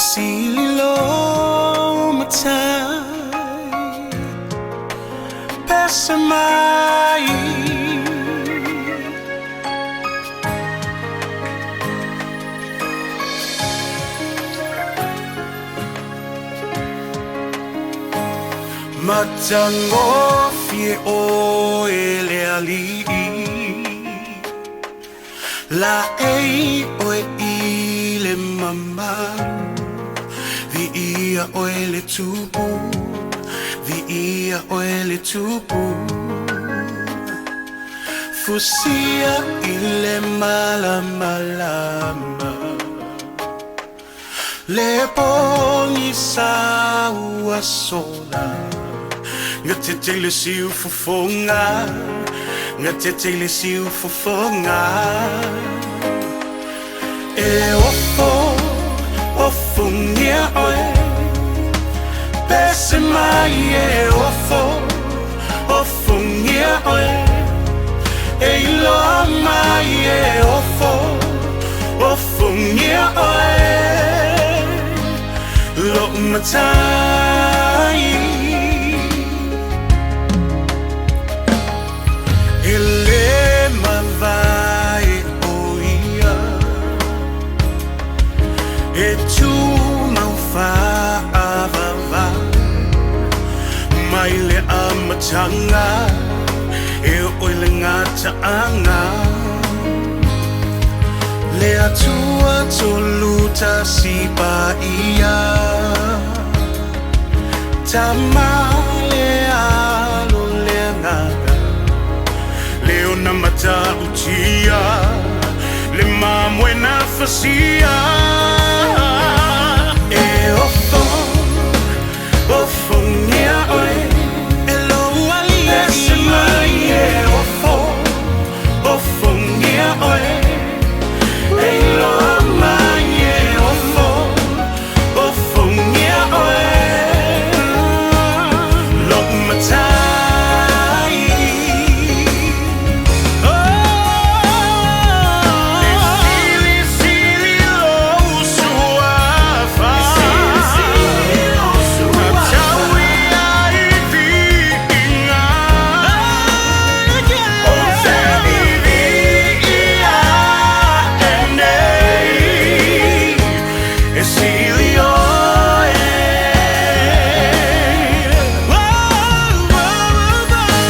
sili lo matai pese mai. Matagofie oe le alii, laei oe i le mamalu, viia oe le tupu, viia oe le tupu. Fusia i le malamalama, le pogisa ua sola. Gatete le siufofoga, gatete le siufofoga. E ofo, ofogia oe, pese mai e ofo, ofogia oe, e iloa mai e ofo, ofogia oe, lou matai. E le mavae o ia, e tumau faavavau, mai le amataga e oo i le gataaga. Le Atua tolu tasi paia, Tama le Alo le Agaga, le ona matautia, le mamoe na fasia. E ofo, ofogia oe, E lou alii, pese mai e ofo, ofogia oe, e iloa mai e ofo, ofogia oe, lou matai. E silisili lou suafa, tataui ai viiga, ou te viviia ae nei, e sili oe.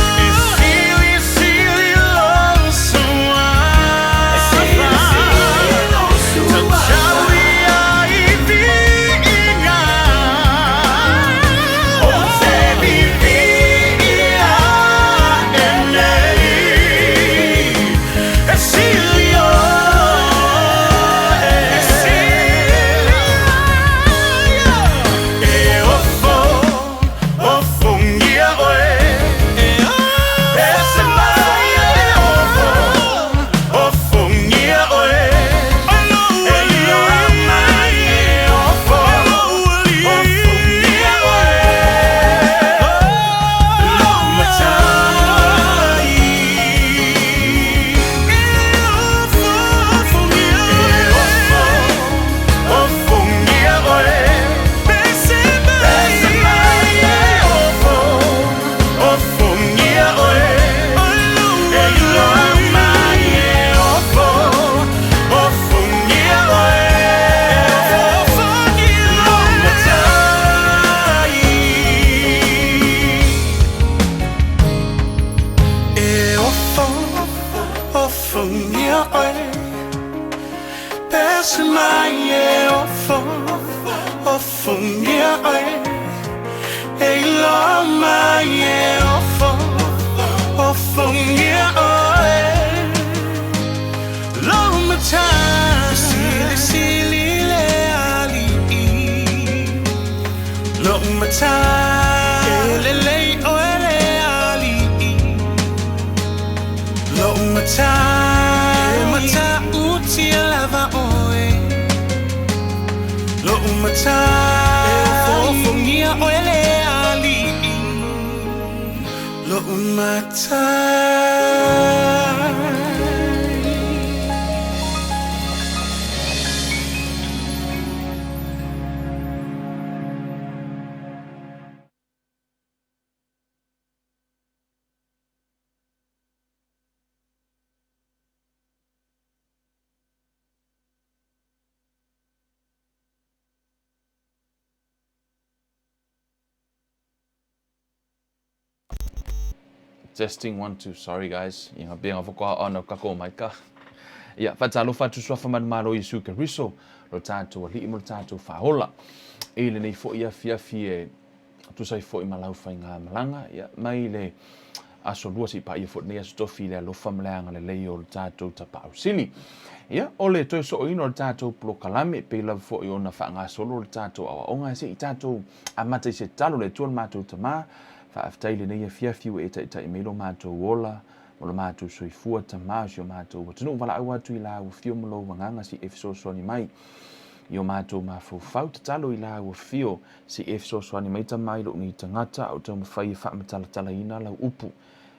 E silisili lou suafa, tataui ai viiga, ou te viviia ae nei, e sili oe. E ofo, ofogia oe, pese mai e ofo, ofogia oe, e iloa mai e ofo, ofogia oe, lou matai. E ofo, ofogia oe, pese mai e ofo, ofogia oe, e iloa mai e ofo, ofogia oe, lou matai. E ofo, ofogia oe, pese mai e ofo, ofogia oe, e iloa mai e ofo, ofogia oe, lou matai. Silisili le alii, lou matai. E lelei oe le alii, lou matai. E matautia lava oe, lou matai. E ofogia oe le alii, lou matai. Testing one two sorry guys ia pea whakaoa kako mai ka. Ia whatalofa atu suafa manumalo Iesu Keriso lo tātou ali'i mo lo tātou whaola. I lenei fo'i afiafi e tusa ai fo'i ma lau faigamalaga, ia, mai le aso lua se'i paia fo'i lenei aso tofi i le alofa ma le agalelei o le tātou Tapaau Sili. Ia, o le toe sooina o le tātou polokalame, e pei lava fo'i ona faagasolo le tātou aoaoga, se'i tātou amata i se tatalo, le Atua le matou Tama, faafetai i lenei afiafi ua e taitai mai lo matou ola, ma lo matou soifua, Tama o si o matou atunuu, valaau atu i lau Afio ma lou Agaga se i e fesoasoani mai i o matou mafaufau, tatalo i lau Afio se i e fesoasoani mai, Tama, i lou nei tagata, a o taumafai e faamatalatalaina lau upu.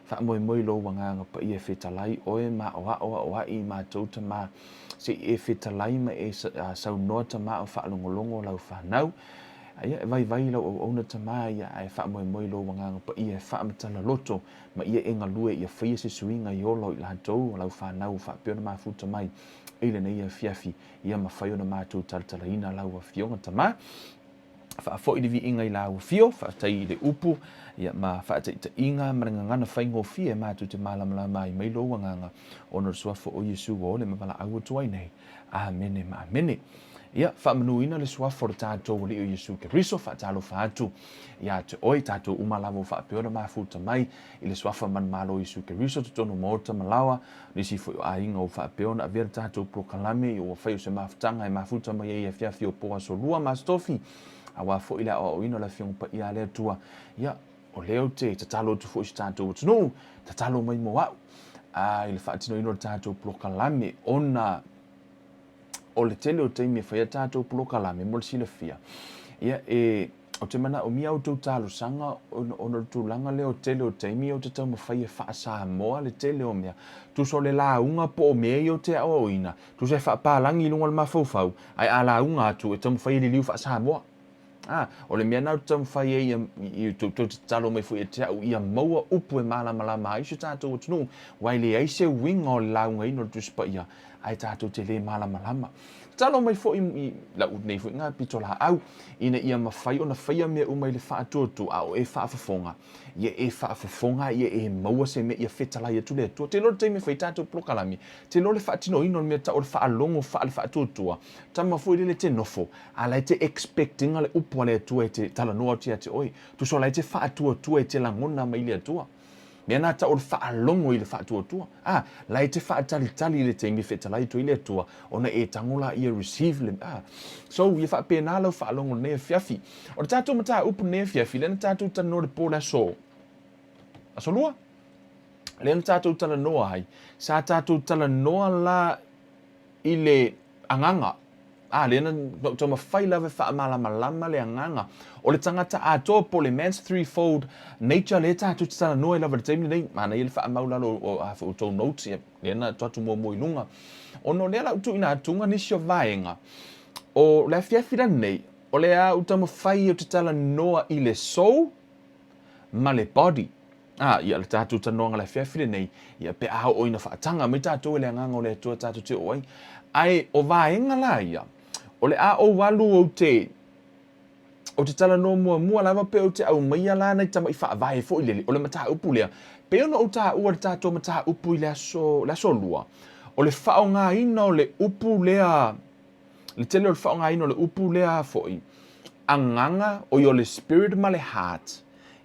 Faamoemoe i lou Agaga Paia e fetalai oe ma aoaoaoaʻi i matou, Tama, se i e fetalai ma e saunoa, Tama, o faalogologo lau fanau. Aia e vaivai i lau auauna, Tama, ia ae faamoemoe i lou Agaga Paia e faamatala loto ma ia e galue ia faia se suiga i ola o i latou o lau fanau faapea ona mafuta mai i lenei afiafi ia mafai ona matou talatalaina lau Afioga Tama. Faafoi le viiga i lau Afio, faafetai i le upu ia ma faataitaiga ma le gagana faigofie e matou te malamalama ai mai lou Agaga ona o le Suafa o Iesu ua ole ma valaau atu ai nei. Amene ma amene. Ia, faamanuina le Suafa o le tatou Alii o Iesu Keriso, faatalofa atu ia te oe, tatou uma lava ua faapea ona mafuta mai i le Suafa manumalo o Iesu Keriso, totonu o maota ma laoa, nisi foi o aiga ua faapea ona avea le tatou polokalame ua fai o se mafutaga e mafuta mai ai i afiafi o po aso lua ma aso tofi, aua foi le aoaoina o le Afioga Paia a le Atua. Ia, o lea ou te tatalo atu foi i si tatou atunuu, tatalo mai mo au, a, i le faatinoina o le tatou polokalame, ona o le tele o taimi e fai a tatou polokalame mo le silafia, ia, e, ou te manaomia a outou talosaga ona o le tulaga lea o tele o taimi ou te taumafai e faa-Samoa le tele o mea. Tusa o le lauga po o mea ia ou te aoaoina, tusa e faapalagi i luga o le mafaufau, ae a lauga atu e taumafai e liliu faa-Samoa. A, o le mea lena ou te taumafai ai ia, i, tou te tatalo mai foi ia te au ia maua upu e malamalama ai si o tatou atunuu, aua e leai se uiga o le laugaina o le Tusi Paia ae tatou te le malamalama. Tatalo mai foi i lau nei foi nga pitolaau ina ia mafai ona faia mea uma i le faatuatua a o e faafofoga, ia e faafofoga ia e maua se mea ia fetalai atu le Atua. Te iloa le taimi e fai tatou polokalame, te iloa le faatinoina o le mea tau o le faalogo faale-faatuatua, tama foi lele te nofo, a la e te expect ina le upu a le Atua e te talanoa atu ia te oe. Tusa o la e te faatuatua e te lagona mai le Atua. Mea na tau o le faalogo i le faatuatua. A, la e te faatalitali i le taimi e fetalai atu ai le Atua, ona e tago laia receive le, a. So, ia faapena lau faalogo i lenei afiafi. O le tatou mataupu i lenei afiafi, lea na tatou talanoa i le po o le aso, aso lua? Lea na tatou talanoa ai, sa tatou talanoa la i le agaga. A, lea na ou taumafai lava e faamalamalama le agaga o le tagata atoa po o le man's threefold nature lea tatou te talanoa ai lava i le taimi lenei. Manaia le faamau i lalo o a foi outou notes, ia, lea na tuu atu muamua i luga. Ona o lea la ua tuuina atu nisi o vaega o le afiafi lenei, o lea ou taumafai ou te talanoa i le soul ma le body. Ā, ia le tatou talanoaga i le afiafi lenei, ia pe a oo ina faataga mai tatou e le Agaga o le Atua tatou te oo ai. Ae o vaega la ia, o le a ou alu ou te, ou te talanoa muamua lava pe ou te aumaia la nai tama'i faavae foi lele, o le mataupu lea, pei ona ou taua i le tatou mataupu i le aso, le aso lua, o le faaaogaina o le upu lea, le tele o le faaaogaina o le upu lea foi, agaga, oi o le spirit ma le heart,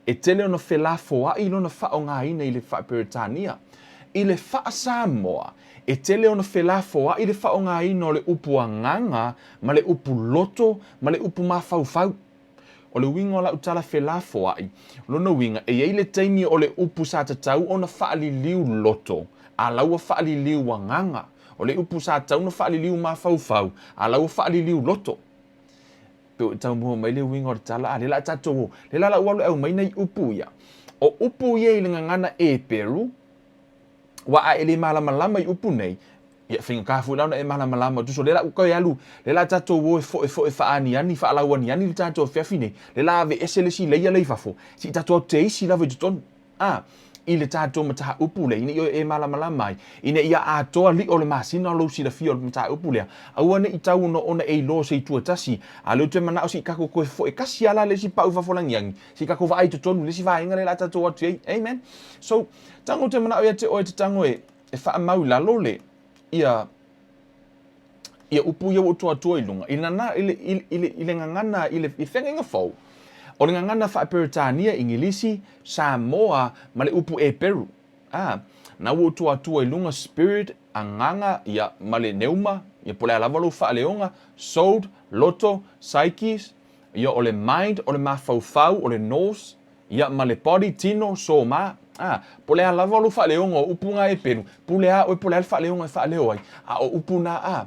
e tele ona felafoai lona faaaogaina i le faa-Peretania. I le faa-Samoa, e tele ona felafoai le faaaogaina o le upu agaga ma le upu loto ma le upu mafaufau. O le uiga o lau tala felafoai, o lona uiga, e i ai le taimi o le upu sa tatau ona faaliliu loto, a la ua faaliliu agaga. O le upu sa tatau ona faaliliu mafaufau, a la ua faaliliu loto. Pe ua tau maua mai le uiga o le tala, a lea la a tatou o, lea la ua alu e aumai nai upu ia. O upu ia i le gagana Eperu, ua a e le malamalama i upu nei, ia faigata foi la ona e malamalama, tusa o lea la ua toe alu, lea la a tatou o e foefoe faaaniani, faalauaniani le tatou afiafi nei, lea la a aveese le isi layer lea i fafo, se i tatou alu teisi lava i totonu. A, i le tatou mataupu lea, ina ia e malamalama ai, ina ia atoa liʻo o le masina o lou silafia o le mataupu lea, aua ne i tau ona e iloa se itu e tasi, a o lea ou te manao se i tatou toe foe tasi lava la le isi pau i fafo agiagi, se i tatou vaai i totonu i le isi vaega lea o le a tatou o atu i ai. Amen. So, tago ou te manao ia te oe te tago e, e faamau i lalo le, ia, ia upu ia ua ou tua atua i luga, i nana, i le, i, i le, i le gagana, i le, i feagaiga fou, o le gagana faa-Peretania, Igilisi, Samoa, ma le upu Eperu. A, na ua ou tua atua i luga spirit, agaga, ia, ma le neuma, ia po o le a lava lou faaleoga, soul, loto, psyches, ia o le mind, o le mafaufau, o le nous, Ia, ma le body, tino, soma, a, po o le a lava lou faaleoga o upu na e pelu, pule a oe po o le a le faaleoga e faaleo ai, a o upu na a.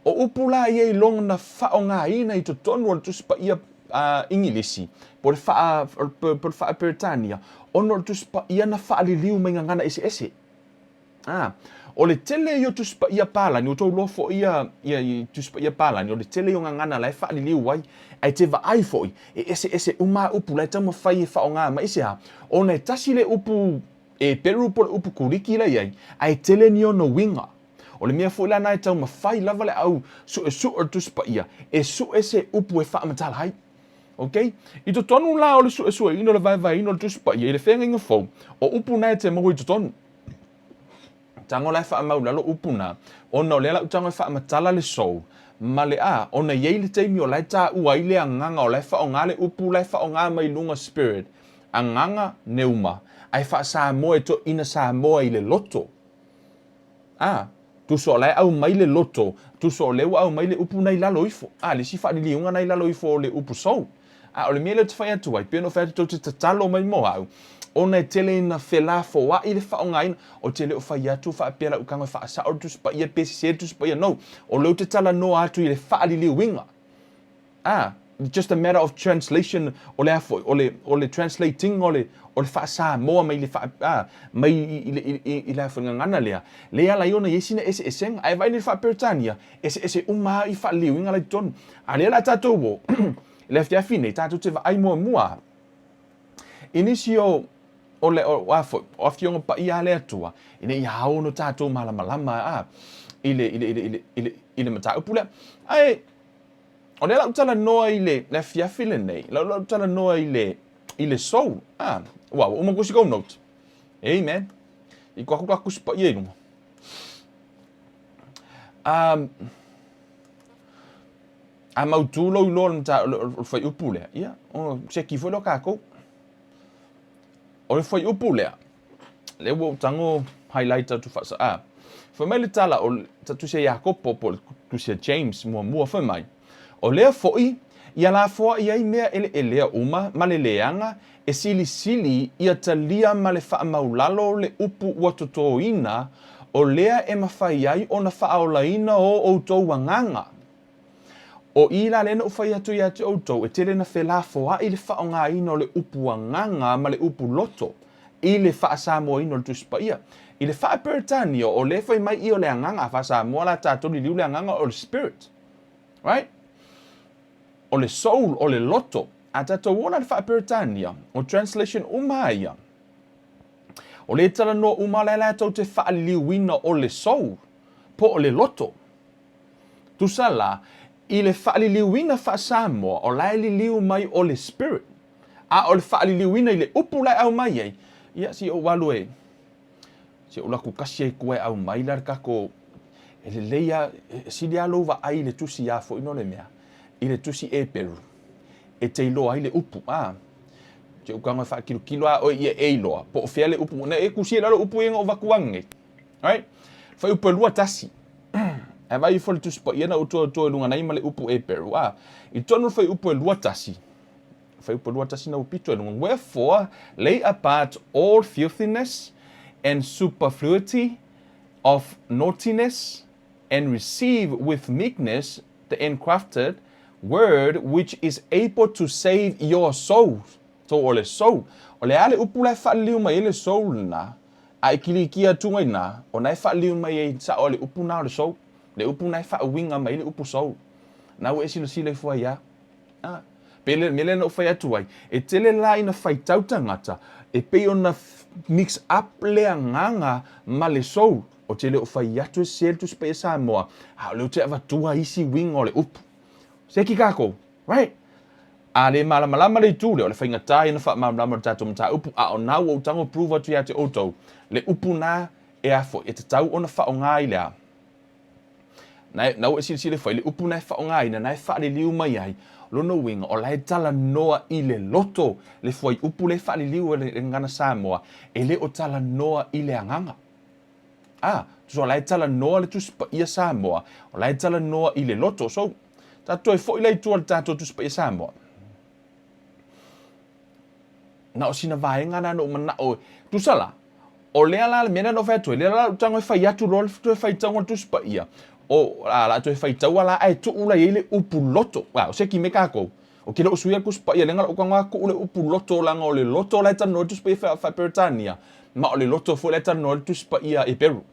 O upu la ia i lona faaaogaina i totonu o le Tusi Paia a Igilisi, po o le faa, po o le faa-Peretania, ona o le Tusi Paia na faaliliu mai gagana eseese. A, o le tele ia o Tusi Paia palani, ua tou iloa foi ia, ia, ia Tusi Paia palani, o le tele ia o gagana la e faaliliu ai, ae te vaai foi, e eseese uma lava upu la e taumafai e faaaoga mai. Aisea? Ona e tasi le upu Eperu po o le upu Kuliki la e i ai, ae tele ni ona uiga. O le mea foi la lena e taumafai lava le au suesue o le Tusi Paia e sue se upu e faamatala ai. Ok? I totonu la o le suesueina o le vaevaeina o le Tusi Paia i le Feagaiga Fou, o upu na e te maua i totonu. Tago la e faamau i lalo upu na, ona o lea la ou tago e faamatala le soul, ma le a, ona e i ai le taimi o la e taua ai le agaga o la e faaaoga le upu la e faaaoga mai luga spirit, agaga, neuma, ae faa-Samoa e toeaina Samoa i le loto. A, tusa o la e aumai le loto, tusa o lea ua aumai le upu na i lalo ifo. A, le isi faaliliuga na i lalo ifo o le upu soul. A o le mea lea ou te fai atu ai, pei ona ou fai atu tou te tatalo mai mo au, ona e tele ina felafoai le faaaogaina, ou te le o fai atu faapea lau tago e faasao le Tusi Paia pe sese le Tusi Paia. No, o lea ou te talanoa atu i le faaliliuina. A, just a matter of translation, o le a foi, o le, o le translating o le, o le faa-Samoa mai le faa, a, mai i, i, i, i, i le a foi gagana lea, lea e ala ai ona i ai sina eseesega. Ae vaai nei i le faa-Peretania, eseese uma lava i faaliliuina la i totonu. A lea o le a tatou o, i le afiafi nei, tatou te vaai muamua i nisi o, o le, o, a foi, o Afioga Paia a le Atua, ina ia ao ona tatou malamalama a, i le, i le, i le, i le, i le, i le mataupu lea. Ae, o lea la ou talanoa i le, le afiafi lenei, la ou talanoa i le, i le soul. A, ua, ua uma kusi kou note. Amen. I ko aku ka kusi paia i lunga. Um, A mautū lou iloa o le mata, o le, o le fuaiupu lea, ia, o seki foi lea o kākou. O le fuaiupu lea, lea ua ou tago highlight atu faasa, a, fai mai le tala o le tusi a Iakopo po o le tusi a James muamua, fai mai, o lea foi ia lafoai ai mea eleelea uma ma le leaga e silisili ia talia ma le faamaulalo le upu ua totoina, o lea e mafai ai ona faaolaina o outou agaga. O i la lea na ou fai atu ia te outou, e tele na felafoai le faaaogaina o le upu agaga ma le upu loto i le faa-Samoaina o le Tusi Paia. I le faa-Peretania, o lea e fai mai i o le agaga, a faa-Samoa la tatou liliu le agaga o le spirit. Right? O le soul, o le loto. A tatou o la i le faa-Peretania, o translation uma lava ia, o lea e talanoa uma la latou te faaliliuina o le soul, po o le loto. Tusa la, i le faaliliuina faa-Samoa, o la e liliu mai o le spirit, a o le faaliliuina i le upu la e aumai ai, ia, se i ou alu e, se i ou alu atu kasi ai i tua e aumai la le tatou, e lelei lava, e sili lava lou vaai i le tusi a foi no le mea, i le tusi Eperu, e te iloa ai le upu, a. Se i ou tago e faakilokilo lava oe ia e iloa, po o fea le upu, na e kusi ai lalo upu ia na ou avatu ane nei. Right? Fuaiupu e lua tasi. Ae vaai ifo le Tusi Paia na ou toe luga nei ma le upu Eperu. A, i totonu o le fuaiupu e lua tasi, fuaiupu e lua tasi na ua pito i luga. Wherefore, lay apart all filthiness and superfluity of naughtiness, and receive with meekness the engrafted word which is able to save your souls. So o le soul, o le a le upu la e faaliliu mai ai le soul lena, A e kilikia atu ai na, o na e faaliliu mai ai sao le upu na o le soul. Le upu na e faauiga mai ai le upu soul. Na ua e silasila ifo ai a. A. Pei le mea lea na ou fai atu ai, e tele la ina faitau tagata, e pei ona mix up le agaga ma le soul. Ou te le o fai atu e sese le Tusi Paia Samoa, a o lea ou te avatua isi uiga o le upu. Seki kākou, right? A le malamalama le itu lea, o le faigata ia ona faamalamalama o le tatou mataupu, a o na ua ou tago prove atu ia te outou, le upu na e a foi, e tatau ona faaaoga i le a? Na, na ua e silasila ifo ai, le upu na e faaaogaina, na e faaliliu mai ai, lona uiga, o la e talanoa i le loto, le fuaiupu lea e faaliliu e le gagana Samoa, e le o talanoa i le agaga. A, tusa o la e talanoa le Tusi Paia Samoa, o la e talanoa i le loto. So, tatou toe foi la i tua i le tatou Tusi Paia Samoa. Na o sina vaega na na ou manao, tusa la, o lea la le mea lea na ou fai atu ai, lea la ou tago e fai atu loa le toe faitauga o le Tusi Paia, o, a, la toe faitaua la ae tuu la i ai le upu loto. A, o se ki me kākou. Ou te le o suia le Tusi Paia, leaga lou tago a tuu le upu loto, leaga o le loto la e talanoa ai le Tusi Paia faa-Peretania, ma o le loto foi la e talanoa ai le Tusi Paia Eperu.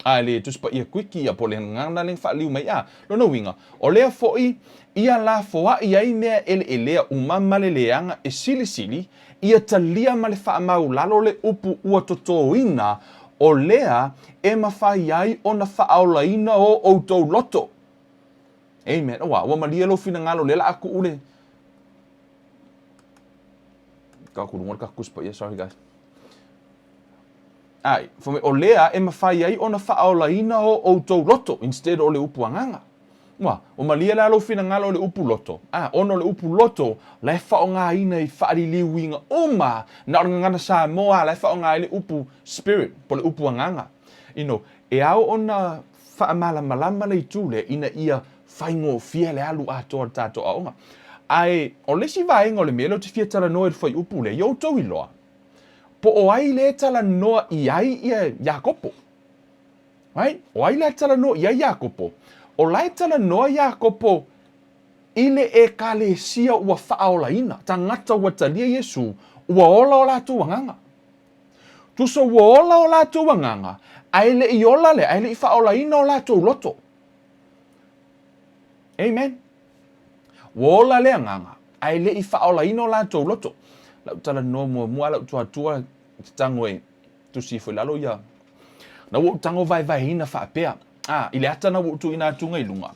A le Tusi Paia Kuiki ia po o le gagana lea na faaliu mai a. Lona uiga, o lea foi ia lafoai ai mea eleelea uma ma le leaga e silisili, ia talia ma le faamaulalo le upu ua totoina, o lea e mafai ai ona faaolaina o outou loto. Amen. Ua, ua malie lou finagalo, lea la a tuu le... Ka ku lunga le ka Tusi Paia, sorry guys. Ai, fai mai, o lea e mafai ai ona faaolaina o outou loto, instead o le upu agaga. Ua, ua malie la lou finagalo i le upu loto. A, ona o le upu loto, la e faaaogaina i faaliliuiga uma, na o le gagana Samoa la e faaaoga ai le upu spirit, po o le upu agaga. You know, e ao ona faamalamalama le itu lea ina ia faigofie le alu atoa o le tatou aoga. Ae o le isi vaega o le mea lea ou te fia talanoa i le fuaiupu lea, ia outou iloa, Po o ai lea e talanoa i ai ia Iakopo? Right? O ai lea e talanoa i ai Iakopo? O la e talanoa Iakopo i le ekalesia ua faaolaina, tagata ua talia Iesu, ua ola o latou agaga. Tusa ua ola o latou agaga, ae le i ola lea, ae le i faaolaina o latou loto. Amen. Ua ola le agaga, ae le i faaolaina o latou loto. Lau talanoa muamua lau tuatua te tago e tusi ifo i lalo ia. Na ua ou tago vaevaeina faapea. A, i le ata na ua ou tuuina atu i luga.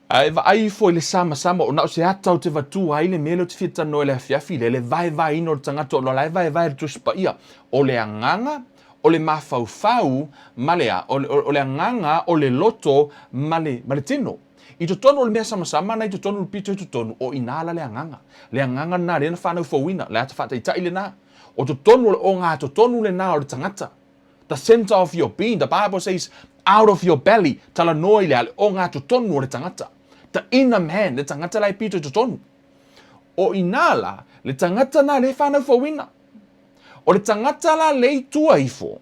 A e vaai ifo i le samasama, o na o se ata o te vatua ai le mea lea o te fia talanoa i le afiafi lea, le vaevaeina o le tagata, o la e vaevae le Tusi Paia. O le agaga, o le mafaufau ma le a? O le, o le agaga, o le loto ma le, ma le tino. I totonu o le mea samasama na i totonu o le pito i totonu, o inā la le agaga. Le agaga lena lea na whanau fouina, le ata whaataitai lena. O totonu o le ogatotonu lena o le tagata. The center of your being, the Bible says, out of your belly, talanoa i le a le ogatotonu o le tagata. The inner man, le tagata la e pito i totonu. O inā la, le tagata na le whanau fouina. O le tagata la le i tua ifo,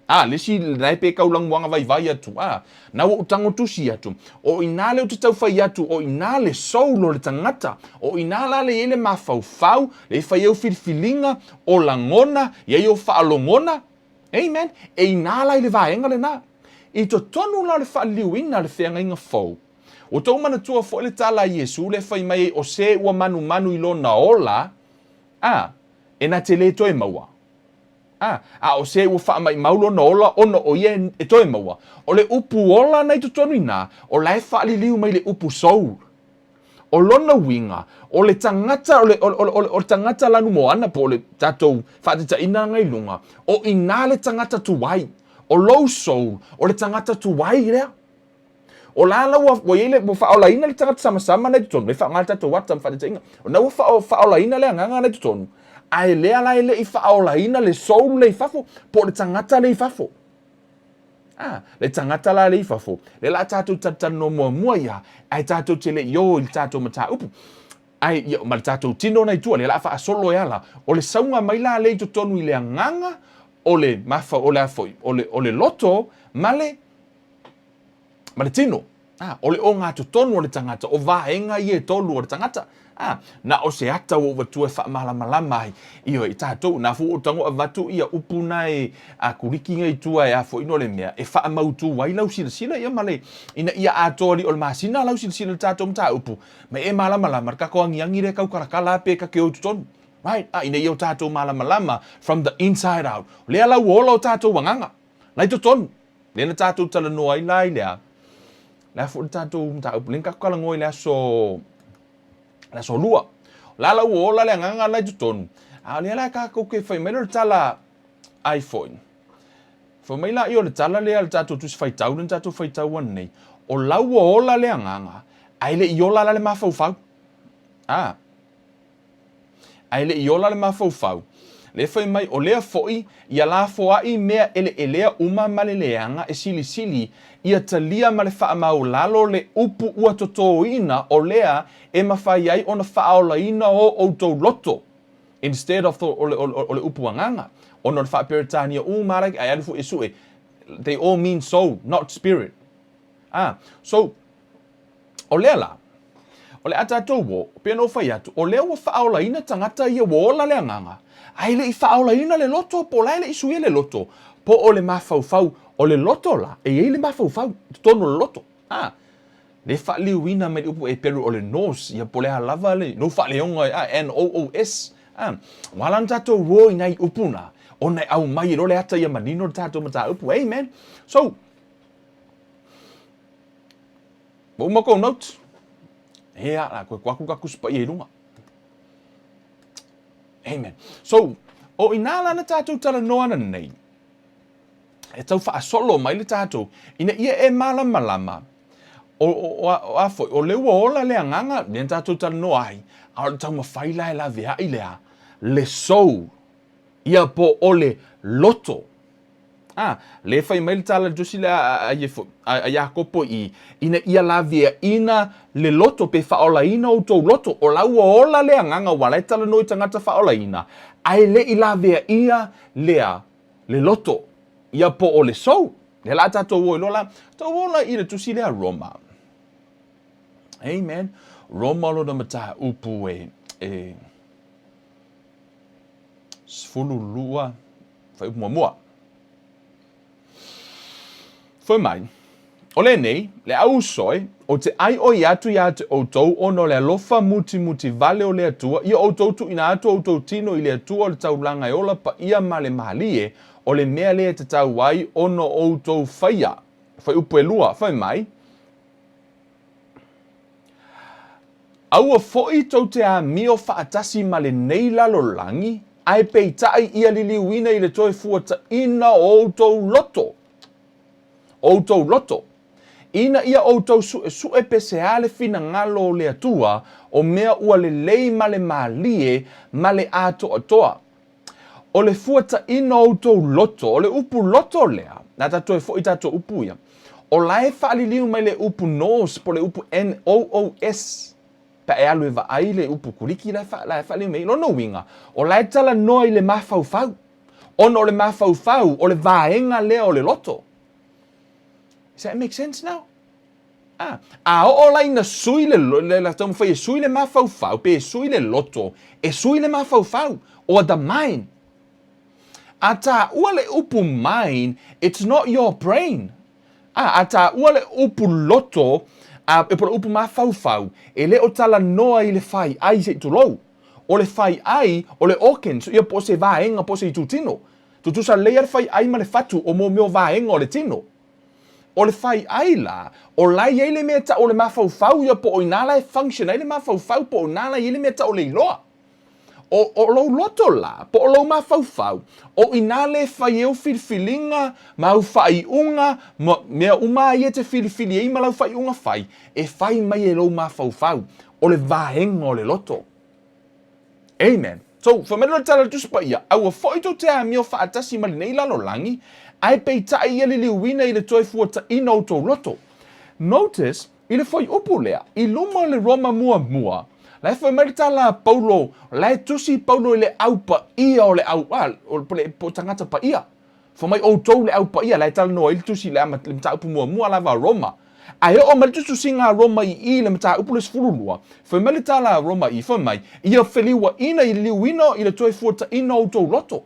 a, le isi la e pe kau lamuaga vaivai atu, a, na ua ou tago tusi atu, o inā le ou te tau fai atu, o inā le soul o le tagata, o inā la le i ai le mafaufau, le i fai ai ou filifiliga, o lagona, i ai ou faalogona, amen, e inā la i le vaega lena. I totonu la o le faaliliuina o le feagaiga fou, ua tou manatua foi le tala a Iesu le fai mai ai, o se ua manumanu i lona ola, a, e na te lē toe maua. A, a o se ua faamaimau lona ola ona o ia e toe maua. O le upu ola na i totonu inā, o la e faaliliu mai le upu soul. O lona uiga, o le tagata, o le, o le, o le, o le tagata lanumoana po o le tatou faataitaiga i luga, o inā le tagata tuai. O lou soul, o le tagata tuai lea. O la la ua, ua i ai le, ua faaolaina le tagata samasama na i totonu, e faaaoga le tatou ata ma faataitaiga. O na ua faa, faaolaina le agaga na i totonu, ae lea la e le i faaolaina le soul le i fafo, po o le tagata le i fafo. Ah, le tagata la le i fafo, lea la tatou talatalanoa muamua ia, ae tatou te le i o i le tatou mataupu. Ae, ia, ma le tatou tino na i tua, lea la faasolo e ala. O le sauga mai la le i totonu i le agaga, o le mafa, o le a foi, o le, o le loto, ma le, ma le tino. Ā, o le ogatotonu o le tagata, o vaega ia e tolu o le tagata. Ā, na o se ata ua ou avatua e faamalamalama ai, ioe, i tatou, na foi ua ou tago avatu ia upu na e a Kuliki nei i tua e a foi no le mea, e faamautu ai lau silasila ia ma le, ina ia atoa lii o le masina lau silasila i le tatou mataupu, ma e malamalama le tatou agiagi lea e taukalakala a pe ta te o i totonu. Right? Ā, ina ia o tatou malamalama from the inside out. O lea la ua ola o tatou agaga, la i totonu. Lea na tatou talanoa ai la i le a? Le a foi le tatou mataupu? Lea na tatou talanoa i le aso, le aso lua. O la la ua ola le agaga la i totonu. A o lea la tatou te fai mai lea o le tala ai foi. Fai mai la i o le tala lea le tatou tusi faitau lea na tatou faitau ananei. O la ua ola le agaga, ae le i ola la le mafaufau. A. Ae le i ola le mafaufau, le fai mai o lea foi ia lafoai mea eleelea uma ma le leaga e silisili ia talia ma le faamaulalo le upu ua totoina o lea e mafai ai ona faaolaina o outou loto instead of o le, o le upu agaga ona o le faa-Peretania uma lava ae alu foi e sue they all mean soul not spirit. Ah, so O lea la, o le a tatou o, pei ona ou fai atu, o lea ua faaolaina tagata ia ua ola le agaga, ae le i faaolaina le loto, po o la e le i suia le loto, po o le mafaufau. O le loto la, e i ai le mafaufau i totonu o le loto. A, le faaliuina mai le upu Eperu o le nous, ia po o le a lava le lou faaleoga, a, N-O-O-S, a, ua ala ona tatou o i nai upu na, ona e aumai ai loa le ata ia manino le tatou mataupu. Amen. So, Ua uma kou notes? Ea, la koe koe aku ka kusi paia i lunga. Amen. So, o inā la na tātou talanoa ana nei, e tau whaasolo mai le tātou, ina ia e malamalama, o, o, o, o a foi, o le ua ola le agaga, lea na tātou talanoa ai, a o le taumawhai la e laveai lea, le soul, ia po o le loto. A, le fai mai le tala le tusi lea a, a, a, a Iakopo i, ina ia laveaina le loto pe faaolaina outou loto, o la ua ola le agaga ua la e talanoa i tagata faaolaina, ae le i laveaia lea le loto, ia po o le soul. Lea la a tatou o i loa la, tou o la i le tusi lea Roma. Amen. Roma lona mataupu e, e 12 fuaiupu muamua. Fai mai, O lenei, le au uso e, ou te ʻaiʻoi atu iā te ʻoutou ona o le alofa mutimuti wale o le Atua, ia ʻoutou tuuina atu outou tino i le Atua o le taulaga e ola paia ma le mālie, o le mea lea e tatau ai ona outou faia. Fuaiupu ʻelua, fai mai, Aua foi tou te amio faatasi ma lenei lalolagi, ae peitai ia liliuina i le toe fuataina o outou loto, outou loto, ina ia outou suesue pe se a le finagalo o le Atua, o mea ua lelei ma le malie ma le atoatoa. O le fuataina o outou loto, o le upu loto lea, na tatou e foi tatou upu ia, o la e faaliliu mai le upu nous po o le upu N-O-O-S, pe a e alu e vaai le upu Kuliki la e, fa, la e faaliliu mai. Lona uiga, o la e talanoa i le mafaufau, ona o le mafaufau, o le vaega lea o le loto. Does that make sense now? A, a oo la ina sui le, le, le taumafai e sui le mafaufau, pe e sui le loto, e sui le mafaufau, or the mind. A taua le upu mind, it's not your brain. A, a taua le upu loto, a, e po le upu mafaufau, e le o talanoa i le fai ai se i tulou. O le fai ai, o le organs, ia po o se vaega, po o se itutino. Tutusa lelei lava le fai ai ma le fatu o mea o vaega o le tino. O le fai ai la, o la e i ai le mea e tau o le mafaufau ia po o inā la e function ai le mafaufau po o inā la e i ai le mea e tau o le iloa. O, o lou loto la, po o lou mafaufau, o inā le fai ai au filifiliga ma au faaiuga ma mea uma ia e te filifili ai ma lau faaiuga fai, e fai mai e lou mafaufau, o le vaega o le loto. Amen. So, fai mai le tala le Tusi Paia, A ua foi tou te amio faatasi ma lenei lalolagi, ae peitai ia liliuina i le toe fuataina o tou loto. Notice, i le fuaiupu lea, i luma o le Roma muamua, la e fai mai le tala a Paulo, la e tusi Paulo i le au paia o le au, a, o le, po o tagata paia. Fai mai outou le au paia, la e talanoa ai le tusi i le, le mataupu muamua lava a Roma. Ae oo mai le tusitusiga a Roma i i le mataupu le 12, fai mai le tala a Roma i, fai mai, Ia feliuaina i le liuina i le toe fuataina o outou loto.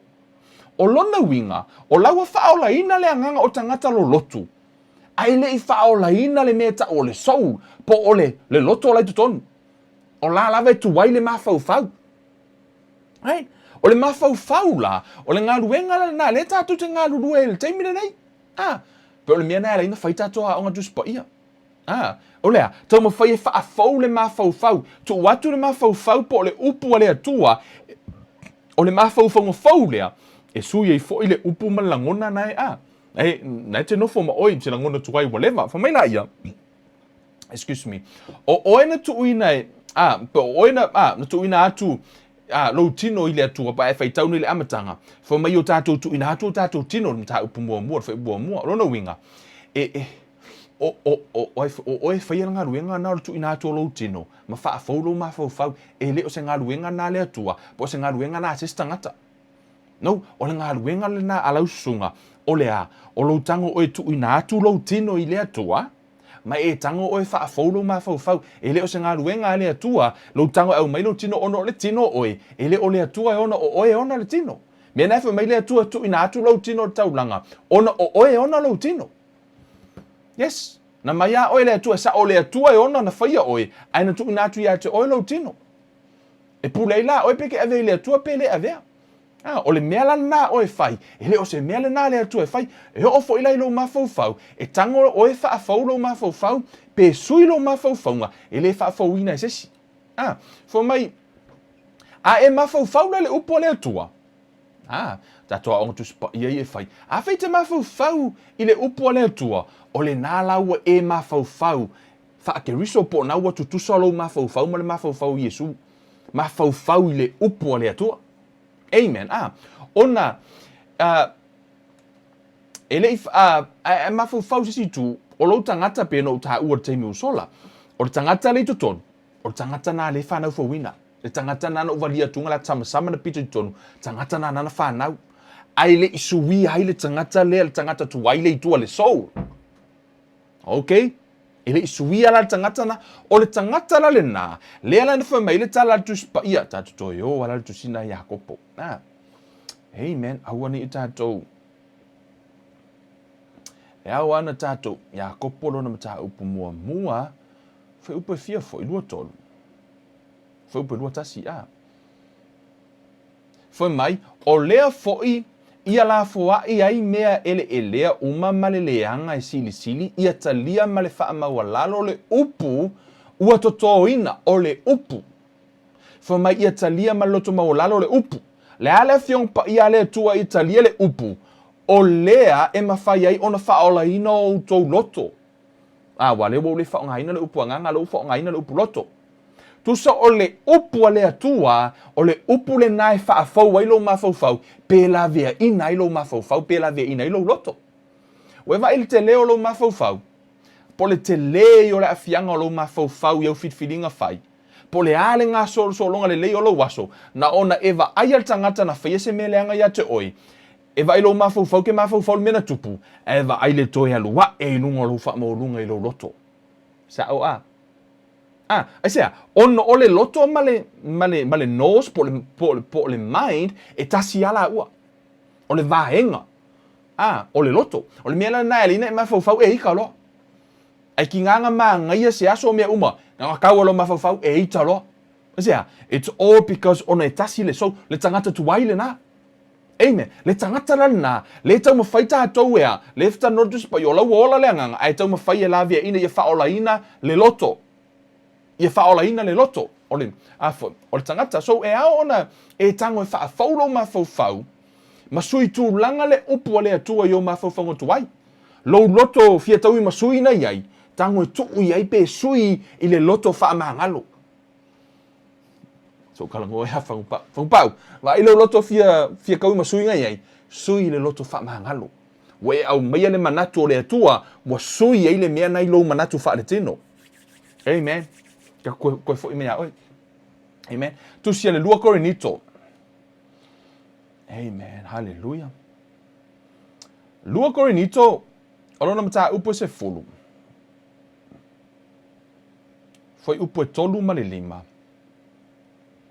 O lona uiga, o la ua faaolaina le agaga o tagata lolotu, ae le i faaolaina le mea e tau o le soul, po o le, le loto la i totonu. O la lava e tuai le mafaufau. Right? O le mafaufau la, o le galuega la lena, lea tatou te galulue ai i le taimi lenei. Ah, pe o le mea na e ala ai ona fai tatou aoga Tusi Paia. Ah, o le a? Taumafai e faafou le mafaufau. Tuu atu le mafaufau po o le upu a le Atua, o le mafaufauga fou lea, e sui ai foi le upu ma le lagona na e, ah, e, na e te nofo ma oe i se lagona tuai ua leva. Fai mai laia, excuse me, o oe na tuuina e, ah, po o oe na, ah, na tuuina atu ah, lou tino i le Atua, pa e faitau nei le amataga, fai mai o tatou tuuina atu o tatou tino, le mataupu muamua, le fuaiupu muamua. O lona uiga, e, e, o, o, o, o, o oe e faia le galuega na o le tuuina atu o lou tino, ma faafou lou mafaufau, e le o se galuega na a le Atua, po o se galuega na a se isi tagata. No, o le galuega lena a lau susuga, o le a? O lou tago oe tuuina atu lou tino i le Atua, ma e tago oe faafou lou mafaufau. E le o se galuega a le Atua lou tago e aumai lou tino ona o le tino oe, e le o le Atua e ona o oe e ona le tino. Mea na e fai mai le Atua tuuina atu lou tino i le taulaga, ona o oe e ona lou tino. Yes, na mai a oe le Atua, e sao o le Atua e ona na faia oe, ae na tuuina atu ia te oe lou tino. E pule ai la oe pe ke avea i le Atua pe le avea. A, o le mea la lena a oe e fai, e le o se mea lena a le Atua e fai. E oo foi la i lou mafaufau, e tago oe e faafou lou mafaufau, pe sui lou mafaufauga, e le faafouina e se isi. A, fai mai, a e mafaufau la i le upu a le Atua, a, tatou aoga Tusi Paia ia e fai, afai e te mafaufau i le upu a le Atua, o lena la ua e mafaufau faa-Keriso po o na ua tutusa lou mafaufau ma le mafaufau o Iesu. Mafaufau i le upu a le Atua. Amen. A, ona, uh, e le i, uh, a, a mafaufau se isi itu, o lou tagata pe na ou taua i le taimi ua sola, o le tagata le i totonu, o le tagata na le fanau fouina. Le tagata na na ou valia atuga la samasama na pito i totonu, tagata na na na fanau. Ae le i suia ai le tagata lea, le tagata tuai le i tua le soul. Ok, e le i suia la le tagata na. O le tagata la lena, lea la na fai mai le tala a le Tusi Paia, tatou toe o ala le tusina a Iakopo. Ah. Amen. Aua ne i tatou. E ao ana tatou, Iakopo lona mataupu muamua, fuaiupu e fia foi, 23. Fuaiupu e 21, ah. Fai mai, o lea foi ia lafoaʻi ai mea eleelea uma ma le leaga e silisili, ia talia ma le faamaualalo le upu ua totoina, o le upu. Fai mai, ia talia ma le loto maualalo le upu. Le a le Afioga Paia a le Atua ia talia le upu, o lea e mafai ai ona faaolaina o outou loto. A, aua lea ua ou le faaaogaina le upu agaga, lea ua faaaogaina le upu loto. Tusa o le upu a le Atua, o le upu lena e faafou ai lou mafaufau, pe laveaina ai lou mafaufau, pe laveaina ai lou loto. Ua e vaai i le tele o lou mafaufau, po o le tele o le aafiaga o lou mafaufau i au filifiliga fai, po o le a le gasolosologa lelei o lou aso, na ona e vaaia le tagata na faia se mea leaga ia te oe, e vaai lou mafaufau ke mafaufau i le mea na tupu, ae vaai le toe alu ae i luga o lou faamaualuga i lou loto. Sao a? A, aisea? Ona o le loto ma le, ma le, ma le nose po o le, po o le, po o le mind, e tasi lava laua. O le vaega, a, o le loto. O le mea la lena e ala ai ona e mafaufau e ita loa. Ae kinaga manaia se aso o mea uma, na ona tau lava o lou mafaufau e ita loa. Aisea? It's all because ona e tasi le soul, le tagata tuai lena. Amen. Le tagata la lena, le taumafai tatou e a, le talanoa le Tusi Paia, o la ua ola le agaga, ae taumafai e laveaina ia faaolaina le loto. Ia faaolaina le loto o le, a foi, o le tagata. So e ao ona e tago e faafou lou mafaufau, ma sui tulaga le upu a le Atua i ou mafaufauga tuai. Lou loto fia taui ma sui na i ai, tago e tuu i ai pe sui i le loto faamagalo. So talanoa ia Fagupau. Fagupau, vaai lou loto fia, fia kaui ma sui ngai ai, sui le loto faamagalo. Ua e aumaia le manatu o le Atua, ua sui ai le mea nai lou manatu faaletino. Amen. Ka koe, koe foi mai ia oe. Amen. Tusi a le 2 Korinito. Amen. Hallelujah. 2 Korinito, o lona mataupu e 10. Fuaiupu e 3 ma le 5.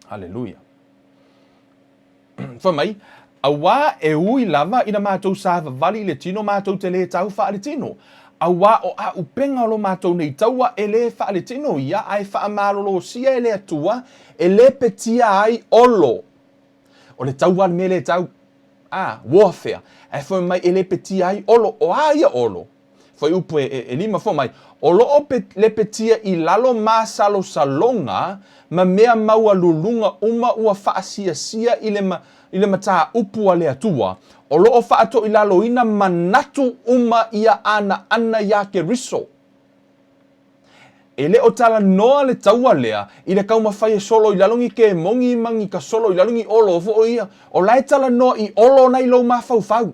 Haleluia. Fai mai, Auā e ui lava ina matou savavali i le tino matou te lē tau faaletino, auā o āupenga o lo matou nei taua e lē faaletino ia ae faamalolosia e le Atua e lepetia ai olo. O le taua le mea lē tau, a, warfare, ae fai mai e lepetia ai olo. O a ia olo? Fuaiupu e 5 fai mai, O lo o lepetia i lalo masalosaloga ma mea maualuluga uma ua faasiasia i le, i le mataupu a le Atua, o lo o faatoilaloina manatu uma ia anaana iā Keriso. E le o talanoa le taua lea i le taumafai e solo i lalo ni kemogi ma ni kasolo i lalo ni olo foi ia. O la e talanoa i olo na i lou mafaufau.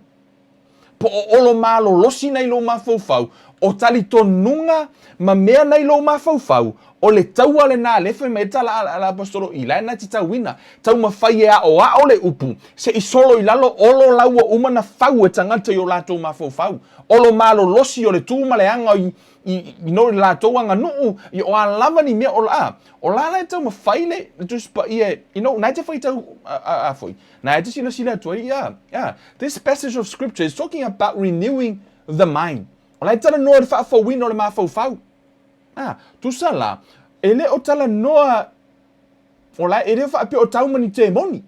Po o olo malolosi na i lou mafaufau, o talitonuga ma mea na i lou mafaufau, o le taua lena lea e fai mai ai le tala a le Aposetolo i la e na te tauina. Taumafai e aoao le upu, se i solo i lalo olo la ua uma na fau e tagata i o latou mafaufau. Olo malolosi o le tu ma le aga i, i, i no le latou aganuu, i o a lava ni mea o la, o la la e taumafai le, le Tusi Paia e, you know, na e te faitau a, a, a foi. Na e te silasila atu ai, yeah, yeah. This passage of scripture is talking about renewing the mind. O la e talanoa i le faafouina o le mafaufau. Ah, tusa la, e le o talanoa, o la e le o faapea o tau ma ni temoni.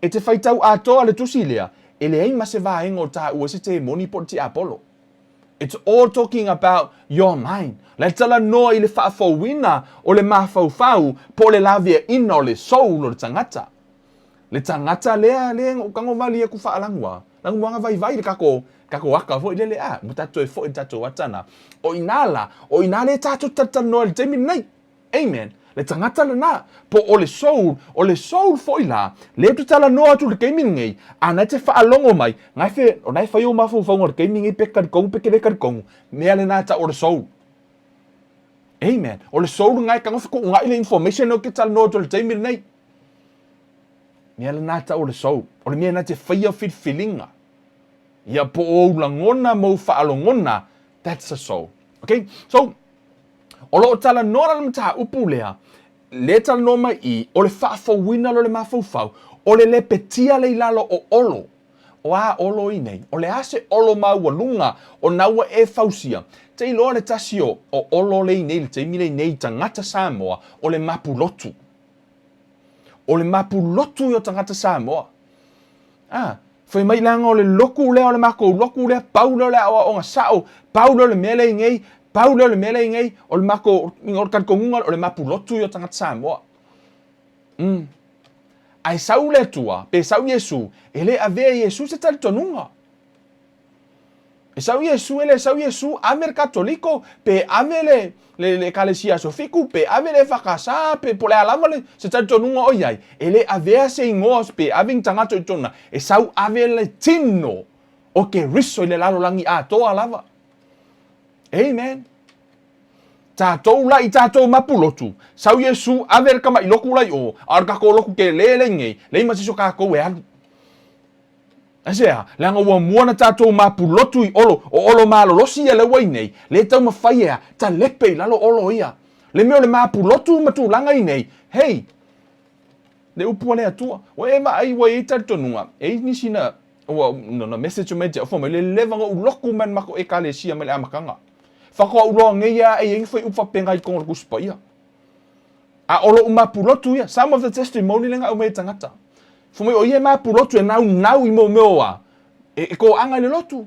E te faitau atoa le tusi lea, e leai ma se vaega o taua se temoni po o le tiapolo. It's all talking about your mind. La e talanoa i le faafouina o le mafaufau po o le laveaina o le soul o le tagata. Le tagata lea lea na ou tago vali aku faalagua, laguaga vaivai le kako kako aka foi lele a, ua tatou toe foi i le tatou ata na. O ina la, o ina lea tatou te talatalanoa i le taimi lenei. Amen. Le tagata lena, po o le soul, o le soul foi la, lea ou te talanoa atu i le taimi lenei, a na e te faalogo mai, na e fe, o na e fai ou mafaufauga i le taimi lenei pe talitonu pe te le talitonu, mea lena e tau o le soul. Amen. O le soul lena e tago fetuunai le information lea ou te talanoa atu i le taimi lenei. Mea lena e tau o le soul. O le mea na te faia filifiliga. Ia po o ou lagona ma ou faalogona, that's the soul. Okay? So, O lo o talanoa la le mataupu lea, lea e talanoa mai i, o le faafouina lea o le mafaufau, o le lepetia lea i lalo o olo. O a olo i nei? O le a se olo maualuga o na ua e fausia? Te iloa le tasi o, o olo lea i nei, le taimi lea i nei i tagata Samoa, o le mapulotu. O le mapulotu ia o tagata Samoa. A, fai mai leaga o le loku lea o le makou loku lea, pau lea o le aoaoga sao, pau lea o le mea lea i nei, pau lea o le mea lea i nei, o le makou, o le talitonuga o le mapulotu ia o tagata Samoa. Mm. Ae sau le Atua, pe sau Iesu, e le avea e Iesu se talitonuga. E sau Iesu, e le sau Iesu, ave le Katoliko, pe ave le, le, le Ekalesia Aso Fiku, pe ave le EFKS, pe po o le a lava le, se talitonuga o i ai, e le avea se igoa pe ave ni tagata i totonu, e sau ave le tino o Keriso i le lalolagi atoa lava. Amen. Tatou la i tatou mapulotu, sau Iesu ave le tamaʻi loku la i o, a o le tatou loku tele lea i nei, leai ma se isi o tatou e alu. Aisea? Leaga ua mua ona tatou mapulotu i Olo, o Olo malolosi ia lea ua i nei, lea e taumafai e a, talepe i lalo Olo ia. Le mea o le mapulotu ma tulaga i nei, hei, le upu a le Atua. Ua e vaai ua i ai talitonuga, e i ai nisi na, ua, na message mai te au, fai mai, le leva ona ou loku mai le matou Ekalesia mai le amataga. Faatoa ou loa nei lava e i ai ni fuaiupu faapena i totonu o le Tusi Paia. A o lou mapulotu ia, some of the testimony lea na aumai e tagata. Fai mai o ia e mapulotu e naunau i mo mea o a, e, e toaga i le lotu.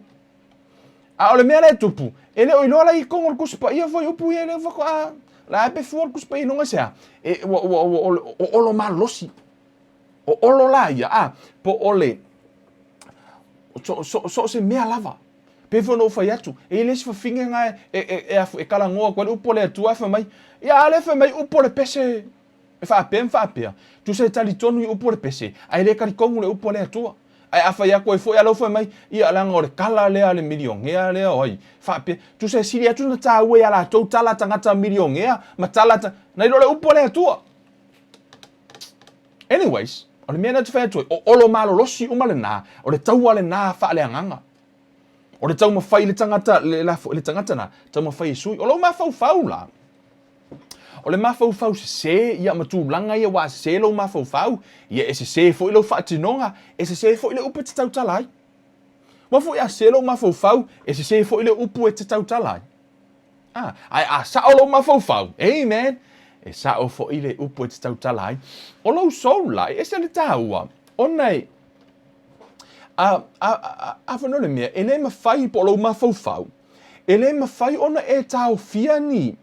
A o le mea la e tupu, e le o iloa la i totonu o le Tusi Paia fuaiupu ia lea faatoa, la e pe fua le Tusi Paia i luga i se a, e, ua, ua, ua, o, o olo malosi. O olo la ia, a, po o le, so, so, so o se mea lava. Pei foi ona ou fai atu, e i ai le isi fafine na e, e, e, e, e talanoa atu ai le upu a le Atua e fai mai, ia a lea fai mai upu o le pese e faapea ma faapea. Tusa e talitonu i upu o le pese, ae le talitonu i le upu a le Atua. Ae a fai atu ai foi a la ua fai mai, ia leaga o le tala lea a le milionea lea o ai, faapea. Tusa e sili atu ona taua ia latou tala a tagata milionea ma tala a nai lo le upu a le Atua. Anyways, o le mea lea ou te fai atu ai, o olo malolosi uma lena, o le taua lena faaleagaga. O le taumafai le tagata, le, la, le tagata na, taumafai e sui. O lou mafaufau la. O le mafaufau sese, ia, ma tulaga ia aua a sese lou mafaufau, ia e sese foi lou faatinoga, e sese foi le upu e te tautala ai. Aua foi a sese lou mafaufau, e sese foi le upu e te tautala ai. A, ae a sao lou mafaufau, amen, e sao foi le upu e te tautala ai. O lou soul la, e ese le taua, ona e, a, a, a, a foi le mea, e le mafai po o lou mafaufau, e le mafai ona e taofia ni,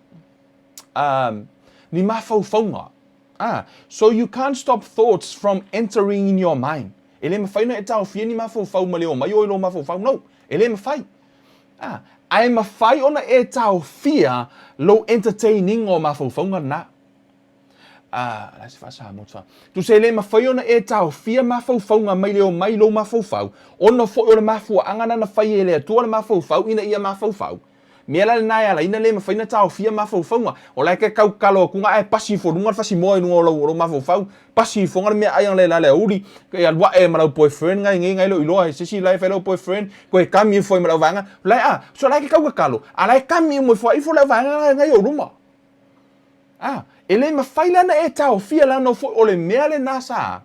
ni mafaufauga. Ah, so you can't stop thoughts from entering in your mind. E le mafai ona e taofia ni mafaufau ma le omai oe i lou mafaufau. No, e le mafai. Ah, ae mafai ona e taofia lou entertaining o mafaufauga lena. Ah, la se faasamoa fa. Tusa e le mafai ona e taofia mafaufauga mai le omai i lou mafaufau, ona foi o le mafuaaga na na fai e le Atua le mafaufau ina ia mafaufau. Mea la lena e ala ai na le mafai na taofia mafaufauga. O la e ke kaukalo atu ae pasi ifo luga le fasimoa i luga o lou, o lou mafaufau. Pasi ifoga le meaai ang le la le aoauli, e alu ae ma lau boyfriend ngai nei ngai le o iloa e se isi la e fai lau boyfriend, koe kami ifo ai ma lau vaega. La e a, so la e ke kaukakalo, a la e kami uma ifo ai ifo lau vaega ngai ou luma. A, e le mafai la na e taofia leaga foi o le mea lena sa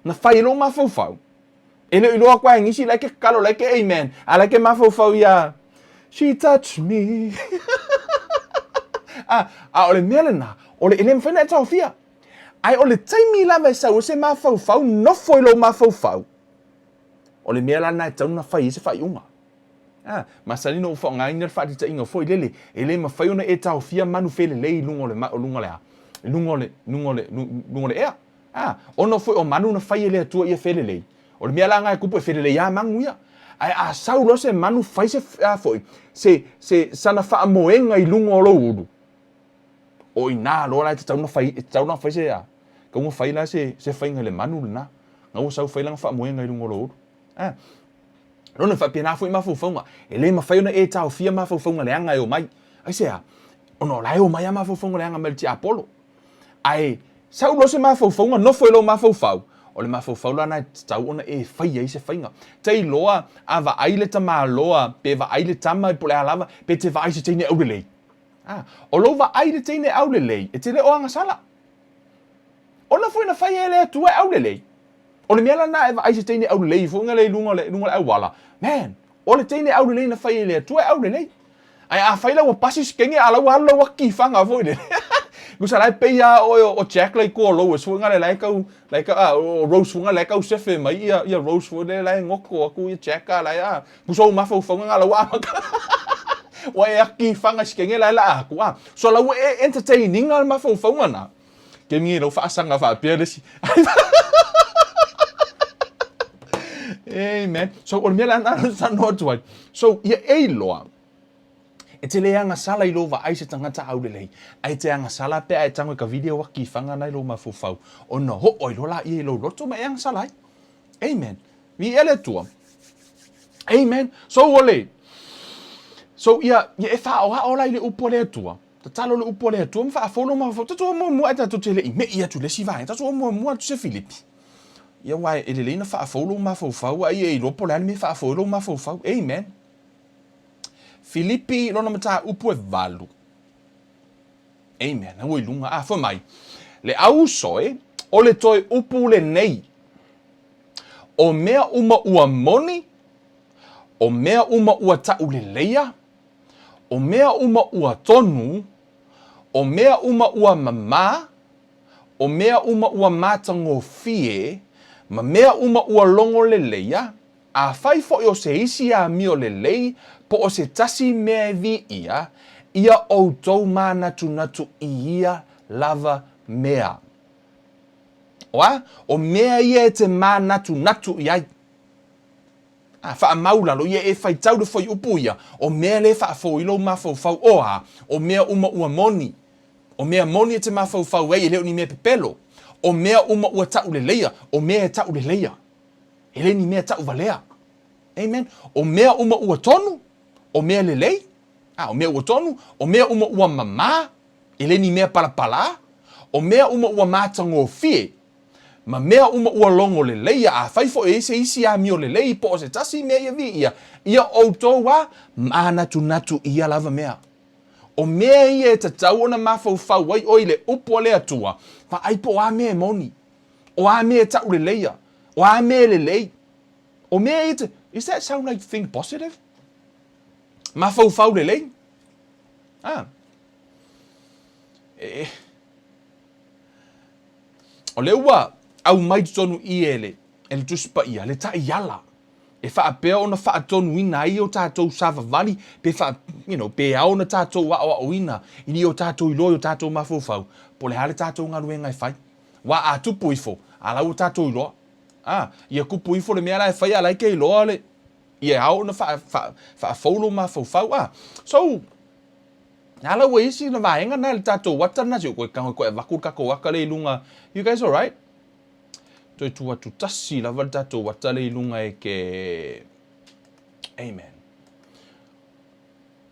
na fai e lou mafaufau. E le o iloa aku a e nisi la e ke kakalo la e ke amen, a la e ke mafaufau ia She touch me. A, a o le mea lena, o le e le mafai na e taofia. Ae o le taimi lava e sau ai se mafaufau, nofo i lou mafaufau, o le mea la lena e tatau ona fai ai se faaiuga. A, masani ona ou faaaogaina le faataitaiga foi lele, e le mafai ona e taofia manu felelei i luga o le, luga o le a? I luga o le, luga o le, luga o le ea. A, ona foi o manu na fai e le Atua ia felelei. O le mea la lena e tupu e felelei lava manu ia. Ae a sau loa se manu fai se, a foi, se, se, sana faamoega i luga o lou ulu, O i ina loa la e tatau ona fai, e tatau la ona fai se a, tatau ona fai la se, se faiga i le manu lena. Na ua sau fai lana faamoega i luga o lou ulu. A. Lona e faapena foi mafaufauga. E le mafai ona e taofia mafaufauga leaga e omai. Aisea? Ona o la e omai lava mafaufauga leaga mai le tiapolo. Ae sau loa se mafaufauga, nofo i lou mafaufau, o le mafaufau la lena e tatau ona e fai ai se faiga. Tailoa a vaai le tamaloa, pe vaai le tama po o le a lava, pe te vaai i se teine aulelei. A, o lou vaai i le teine aulelei, e te le o agasala. Ona foi na fai e le Atua e aulelei. O le mea la lena e vaai se teine aulelei foi nga le i luga o le, luga o le auala. Man, o le teine aulelei na fai e le Atua e aulelei. Ae afai la ua pasi se kenge a la ua alu lau aki i faga foi lele. Tusa la e pei lava oe o Jack la i tua o Lois foi nga le la e tau, la e tau, a, o Rose foi nga la e tau sefe mai ia, ia Rose foi lele la e goto atu ia Jack a la e, a, Tusa ou mafaufauga nga la ua amata. Ua e aki i faga i se kenge la e laa atu, a. So la ua e entertain ina le mafaufauga na. Ke mingi lau faasaga faapea le isi. Amen. So o le mea la na talanoa atu ai. So ia e iloa, e te le agasala i lou vaai se tagata aulelei, ae te agasala pe a e tago i ka video aki i faga na i lou mafaufau, ona oo ai loa laia i lou loto ma e agasala ai. Amen. Viia le Atua. Amen. So ua le. So ia, ia e faaoao la i le upu a le Atua. Tatalo le upu a le Atua ma faafou lou mafaufau. Tatou o muamua ae tatou te le i me'i atu i le isi vaega. Tatou o muamua atu se Filipi. Ia aua e lelei ona faafou lou mafaufau a ia e iloa po o le a le mea e faafou ai lou mafaufau. Amen. Filipi lona mataupu e 8. Amen. Ua i luga. A, fai mai. Le auso e, o le toe upu lenei. O mea uma ua moni, o mea uma ua taʻuleleia, o mea uma ua tonu, o mea uma ua mamā, o mea uma ua matagofie, ma mea uma ua logo leleia, afai foi o se isi amio lelei po o se tasi mea e viia, ia ʻoutou mānatunatu i ia lava mea. O a? O mea ia e te mānatunatu i ai. A, faamau lalo ia e faitau le fuaiupu ia, o mea lē faafou i lou mafaufau, o a? O mea uma ua moni. O mea moni e te mafaufau ai e le o ni mea pepelo. O mea uma ua taʻuleleia, o mea e taʻuleleia. E le ni mea taʻuvalea. Amen. O mea uma ua tonu, o mea lelei, a, o mea ua tonu, o mea uma ua mamā, E le ni mea palapalā, o mea uma ua matagofie, ma mea uma ua logo leleia, afai foi e i ai se isi amio lelei po o se tasi mea ia viia, ia ʻoutou a manatunatu i ia lava mea. O mea ia e tatau ona mafaufau ai oe i le upu a le Atua, vaai po o a mea e moni, o a mea e tauleleia, o a mea e lelei. O mea ia te, is that sound like think positive? Mafaufau lelei? Ah. E, o lea ua aumai totonu i e le, e le Tusi Paia, le taiala e faapea ona faatonuina ai o tatou savavali pe faa, you know, pe ao ona tatou aoaoina ina ia o tatou iloa i o tatou mafaufau po o le a le tatou galuega e fai. Aua a tupu ifo, a la ua tatou iloa. A, ia kupu ifo le mea la e fai a la e ke iloa le, ia ao ona faa, faa, faafou lou mafaufau. A, so, a la ua isi na vaega na le tatou ata na, si o koe kago koe avaku le kakou aka le i lunga. You guys alright? Toe tuu atu tasi lava le tatou ata lea i luga e ke... Amen.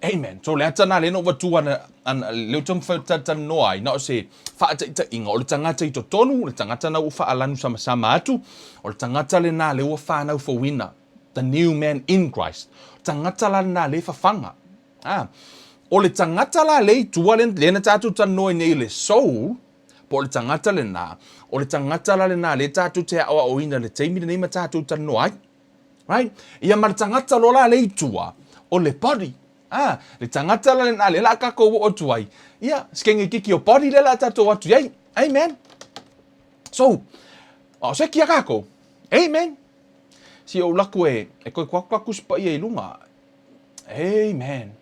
Amen. So le ata nā lea na ou avatua ana, ana, lea ou te taumafai ou te talatalanoa ai, na o se faataitaiga, o le tagata i totonu, o le tagata na ua faalanu samasama atu, o le tagata lenā lea ua fanau fouina, the new man in Christ. O le tagata la lenā lea e fafaga. Ah. O le tagata la lea i tua, lea na tatou talanoa ai nei i le soul, Po o le tagata lenā, o le tagata la lenā lea tatou te aoaoina i le taimi lenei ma tatou talanoa ai. Right? Ia ma le tagata loa la lea i tua, o le body. Ah, le tagata la lenā lea la a tatou oo atu ai, ia, sikenge kiki o body lea la a tatou atu i ai. Amen. So, o se kia kākou. Amen. Si ou laku e, e koe kuaku kaku sipaia i lunga. Amen.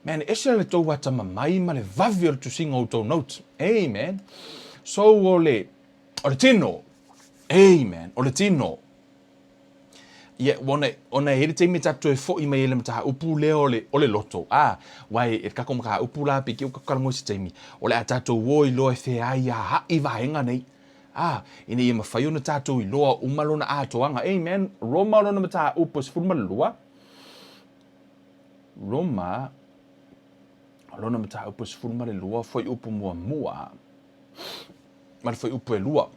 Man, ese le tou atamamai ma le vave o le tusiga o outou notes. Amen. So, o le, o le tino. Amen. O le tino. Ia, ona, ona e i ai le taimi e tatou toe fo'i mai ai i le mataupu lea o le, o le loto. A, aua e, e le takou mataupu la pei ke ua tatou talanoa i se taimi, o le a tatou o iloa e feai aha'i vaega nei. A, ina ia mafai ona tatou iloa uma lona atoaga. Amen. Roma lona mataupu e 12. Roma, lona mataupu e 12, fuaiupu muamua, ma le fuaiupu e lua.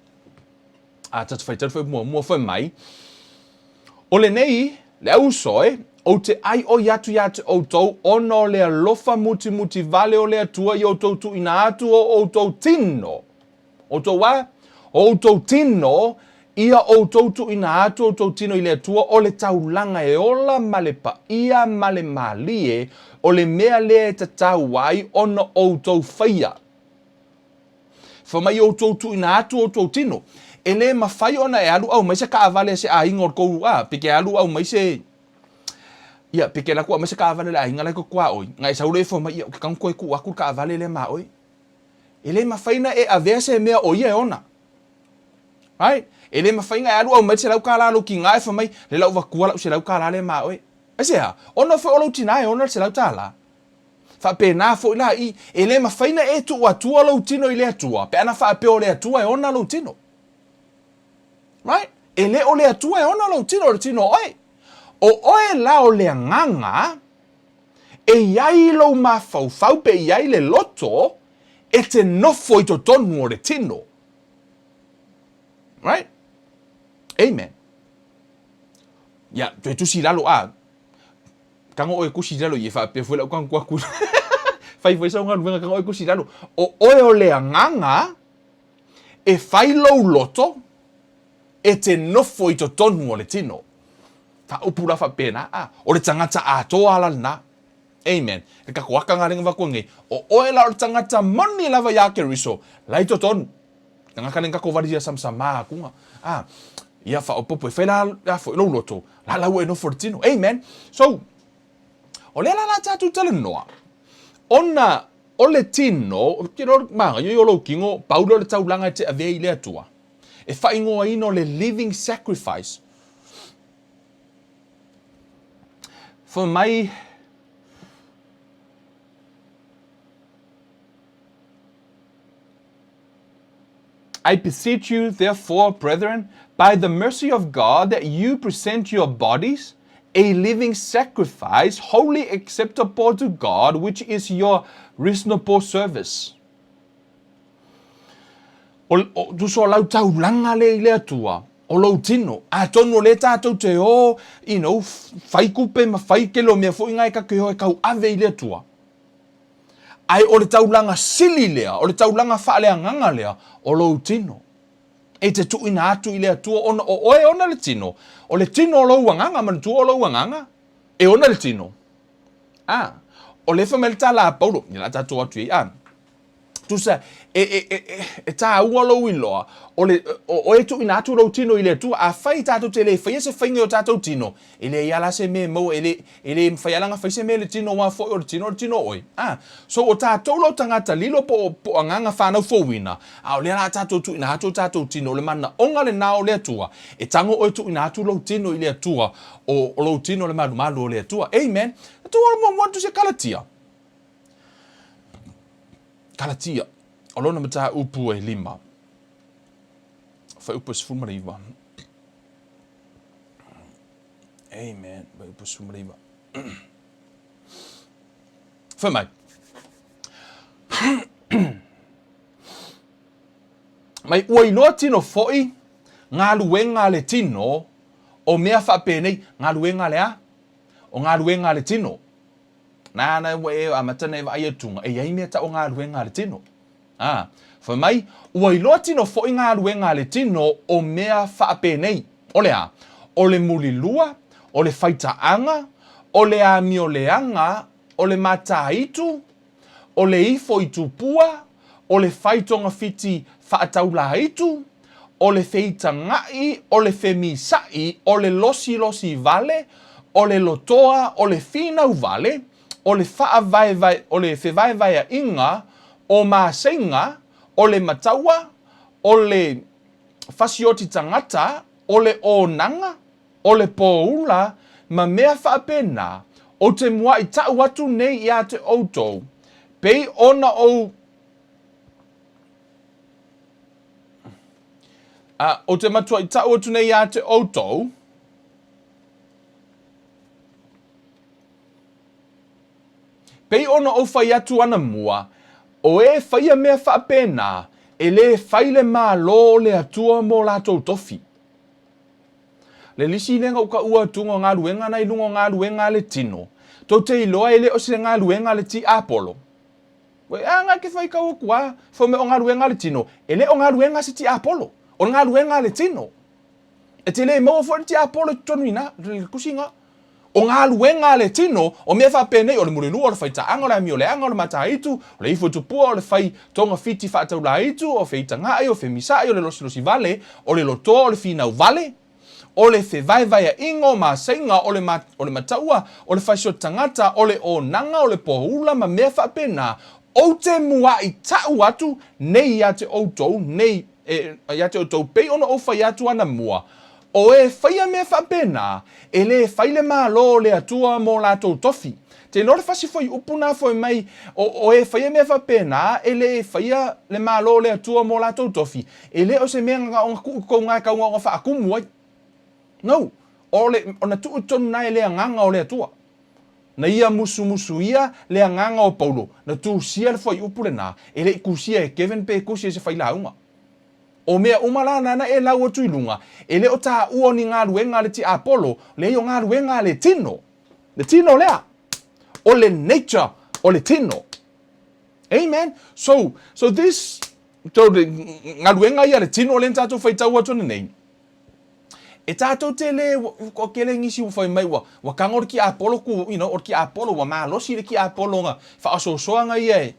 A tatou faitau le fuaiupu muamua, fai mai, O lenei, le auso e, ou te ʻaiʻoi atu iā te ʻoutou ona o le alofa mutimuti wale o le Atua i ʻoutou tuuina atu o ʻoutou tino. ʻOutou a? O ʻoutou tino, ia ʻoutou tuuina atu ʻoutou tino i le Atua, o le taulaga e ola ma le paia ma le mālie, o le mea lea e tatau ai ona ʻoutou faia. Fai mai ʻoutou tuuina atu ʻoutou tino. E lē mafai ona e alu aumai se kaʻawale a se ʻaiga o le kou, a, pe ke alu aumai se, ia, pe ke alu aku aumai se kaʻawale a le ʻaiga la e kokoa ʻoe, na e sau loa e fai mai, ia, o ke kago koe kuu aku le kaʻawale lea ma ʻoe. E le mafai na e avea se mea o ia e ona. Right? E le mafai na e alu aumai le $100 lou kīgā e fai mai, le lau avatua lau $100 lea ma oe. Aisea? Ona foi o lou tinā e ona le $100. Faapena foi la i, e le mafai na e tuu atua lou tino i le Atua, pe ana faapea o le Atua e ona lou tino. Right? E le o le Atua e ona lou tino, o le tino o oe. O oe la o le agaga, E i ai lou mafaufau pe i ai le loto e te nofo i totonu o le tino. Right? Amen. Ia, toe tusi i lalo, a, kago oe kusi i lalo, i e faapea foi lau kago aku. Fai foi sau galuega kago oe kusi i lalo. O oe o le agaga e fai lou loto e te nofo i totonu o le tino. Faaupu la faapena, a, o le tagata atoa la lena. Amen. Le kako aka nga lenga vakua nei, o oe la o le tagata moni lava iā Keriso, la i totonu. Tagata lenga kako vali ia samsama akunga. A, ia faopopo e fai la, la foi lou loto, la lau e nofo le tino. Amen. So, o lea la la tatou talanoa, ona o le tino, you know, magaio i o lou kino, pau lea o le taulaga e te avea i le Atua. E faaigoaina o le living sacrifice. Fai mai I beseech you, therefore, brethren, by the mercy of God, that you present your bodies a living sacrifice, wholly acceptable to God, which is your reasonable service. O, o, tusa o lau taulaga lea i le Atua, o lou tino. Atonu o lea tatou te o, you know, fai kupe ma fai kele o mea foi nga e tatou te o e kauave i le Atua. Ae o le taulaga sili lea, o le taulaga faaleagaga lea, o lou tino. E te tuuina atu i le Atua ona o oe e ona le tino, o le tino o lou agaga, manatua o lou agaga e ona le tino. A, o lea fai mai le tala a Paulo, ia o le a tatou atu i ai, a, tusa, e, e, e, e, e tāua lou iloa, o le, o oe e tuuina atu lou tino i le Atua. Afai tatou te le faia se faiga i o tatou tino, E leai lava la se mea e maua, e le, e le mafai lava la ona fai se mea i le tino aua foi o le tino o le tino o oe. A, so o tatou la o tagata lilo po o, po o agaga fanau fouina, a o lea la a tatou tuuina atu o tatou tino, o le manaoga lena o le Atua, e tago oe tuuina atu lou tino i le Atua, o, o lou tino le malumalu o le Atua. Amen. Atu o le muamua atu se Kalatia. Kalatia, o lona mataupu e lima. Fuaiupu e 19. Amen. Fuaiupu 19. Fai mai. Mai ua iloa tino foi galuega a le tino o mea faapenei. Galuega a le a? O galuega a le tino. Nāna ua e amata na e vaai atuga, e i ai mea tau o galuega a le tino. Ā, fai mai, ua iloa tino foi galuega a le tino o mea faapenei, o le a? O le mulilua, o le faitaaga, o le amioleaga, o le matāitu, o le ifo i tupua, o le fai togafiti faataulāitu, o le feitagaʻi, o le femisaʻi, o le losilosi vale, o le lotoa, o le finau vale, o le faavaevae, o le fevaevaeaʻiga, o maseiga, o le mataua, o le fasioti tagata, o le onaga, o le pōula, ma mea faapena, ou te muaʻi taʻu atu nei iā te ʻoutou, pei ona ou, a, ou te matuaʻi taʻu atu nei iā te ʻoutou, Pei ona ou fai atu anamua, o e faia mea faapena, e lē fai le Malo o le Atua mo latou tofi. Le lisi lea na ou taua atuga o galuega na i luga o galuega a le tino, tou te iloa e le o se galuega a le tiapolo. Ua e aga ke faitau atu a, fai mai o galuega a le tino, e le o galuega a se tiapolo, o le galuega a le tino. E te le maua foi le tiapolo i totonu i ina, le tusiga. O galuega a le tino, o mea faapenei, o le mulilua, o le faitaaga, o le amioleaga, o le mataitu, o le ifo i tupua, o le fai togafiti faataulaitu, o feitagaʻi, o femisaʻi, o le losilosi vale, o le lotoa, o le finau vale, o le fevaevaeaʻiga, o maseiga, o le o le mataua, o le fasioti tagata, o le onaga, o le poula ma mea faapena, ou te muaʻi taʻu atu nei ia te ʻoutou, nei, e, ia te ʻoutou, pei ona ou fai atu anamua, O e faia mea faapena, e lē fai le Malo o le Atua mo latou tofi. Te iloa le fasi fuaiupu na foi mai, o, o e faia mea faapena, e lē faia le Malo o le Atua mo latou tofi, e le o se mea na ona tuu i totonu na e tau na ona faatumu ai. No. O le, ona tuu i totonu na e le Agaga o le Atua. Na ia musumusuia le agaga o Paulo, na tusia le fuaiupu lena, e le i tusia e Kevin pe tusi e se failauga. O mea uma la nāna e lau atu i luga, e le o taua o ni galuega a le tiapolo, leai o galuega a le tino. Le tino lea. O le nature o le tino. Amen. So, so this, so le galuega ia a le tino lea na tatou faitau atu nei, e tatou te le, o kele nisi ua fai mai ua, ua tago le tiapolo ku, you know, o le tiapolo, ua malosi le tiapolo na faaosoosoaga ia e,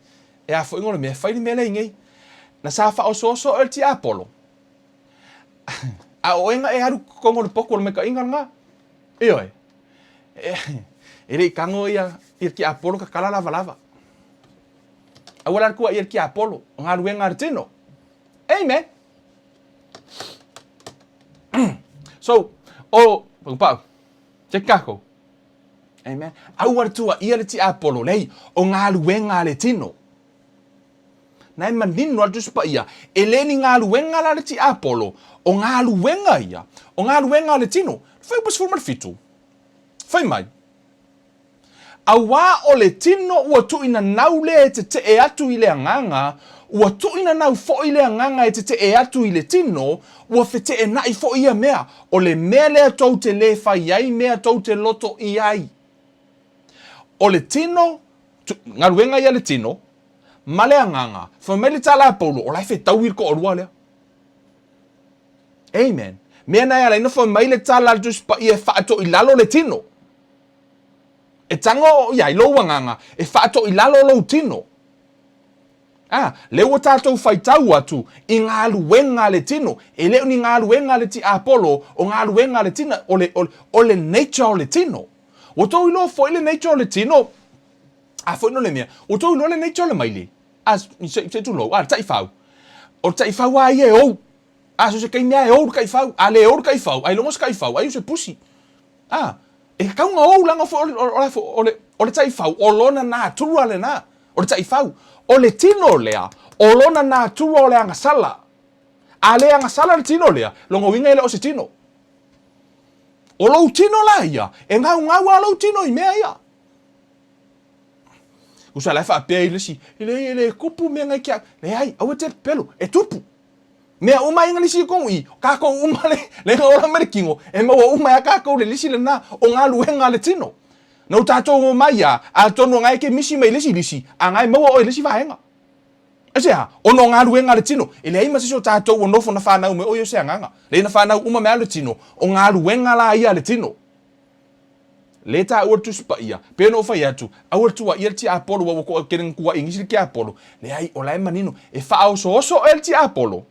E a foi o le mea fai le mea lea i nei. Na sa faaosooso oe le tiapolo. A o oe na e alu totonu o le potu o le maitaʻiga lena. Ioe. E, e le i tago ia, ia le tiapolo tatala lavalava. Aua la le tuuaia le tiapolo, o galuega a le tino. Amen. So, o, pau, te kako. Amen. Aua le tuuaia le tiapolo, leai, o galuega a le tino. Na e manino a le Tusi Paia, e le ni galuega la le tiapolo, o galuega ia, o galuega a le tino. Fuaiupu 17. Fai mai. Auā o le tino ua tuuina nau lea e tetee atu i le agaga, ua tuuina nau foi le agaga e tetee atu i le tino, ua feteenaʻi foi ia mea, o le mea lea tou te lē fai ai mea tou te loto i ai. O le tino, galuega ia a le tino, ma le agaga, fai mai le tala a Paulo, o la e fetaui le toalua lea. Amen. Mea na e ala ai ona fai mai le tala a le Tusi Paia e faatoilalo le tino. E tago i ai lou agaga e faatoilalo lou tino. A, lea ua tatou faitau atu i galuega a le tino. E le o ni galuega a le tiapolo, o galuega a le tino, o le, o le, o le nature o le tino. Ua tou iloa foi le nature o le tino, a foi no le mea, ua tou iloa le nature o le maile, a, se, se tulou, a, le taifau. O le taifau lava ia e ou. A, so se taimi lava e ou le taifau. A le ou le taifau, ailoga o se taifau, ai o se pusi. A, e tatau ona ou leaga foi o le, o le, o le, o le taifau, o lona natura lena, o le taifau. O le tino lea, o lona natura o le agasala. A le agasala le tino lea, lona uiga e le o se tino. O lou tino la ia, e gaugau lava lou tino i mea ia. Tusa la e faapea i le isi, e leai e le tupu mea na i te au. Leai, aua e te pepelo, e tupu. Mea uma ai na lisi i totonu i, kākou uma le, le na ola mai le tino, e maua uma ai a kākou le lisi lena o galuega a le tino. Na o tātou o mai a, atonu o na e ke misi mai le isi lisi, a na e maua oe i le isi vaega. Aisea? Ona o galuega a le tino. E leai ma se isi o tātou ua nofo na whanau mai, oi o se agaga. Leai na whanau uma mai a le tino, o galuega la ia a le tino. Lē taua le Tusi Paia, pei ona ou fai atu, aua le tuuaia le tiapolo ua ua toatele na tuuai nisi le tiapolo. Leai, o la e manino, e faaosooso oe e le tiapolo,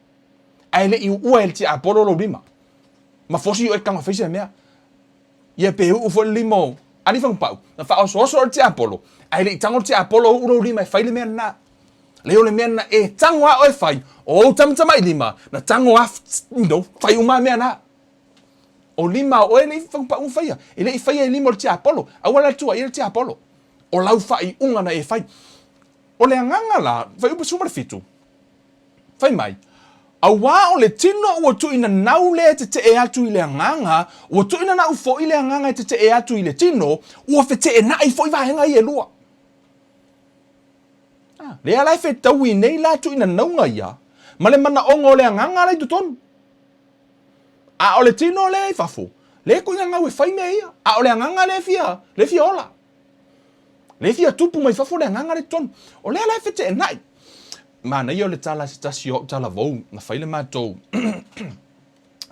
ae le i uua e le tiapolo lou lima. Ma fosi oe e tago e fai se mea. Ia pe uu foi le lima o Alii Fagupau, na faaosooso oe e le tiapolo, ae le i tago le tiapolo uu lou lima e fai le mea lena. Leai o le mea lena e tago lava oe e fai, o ou tamatamailima, na tago lava, you know, fai uma lava mea na. O lima o oe le i whakapau whaia. E le i whaia e lima o le tiapolo. Aua la tuaia le tiapolo. O lau whaiunga na e whai. O le agaga la, fuaiupu 17, fai mai, Auā o le tino ua tuuina nau lea e tetee atu i le agaga, ua tuuina nau foi le agaga e tetee atu i le tino, ua feteenai foi vaega ia e lua. Lea la e fetaui nei la tuuina nauga ia, ma le manaoga o le agaga la i totonu. A o le tino lea i fafo, lea e tuuina gau e fai mea ia. A o le agaga lea e fia, lea e fia ola. Lea e fia tupu mai fafo le agaga lea i totonu. O lea la e feteenai. Manaia o le tala a se tasi o au talavou, na fai le matou,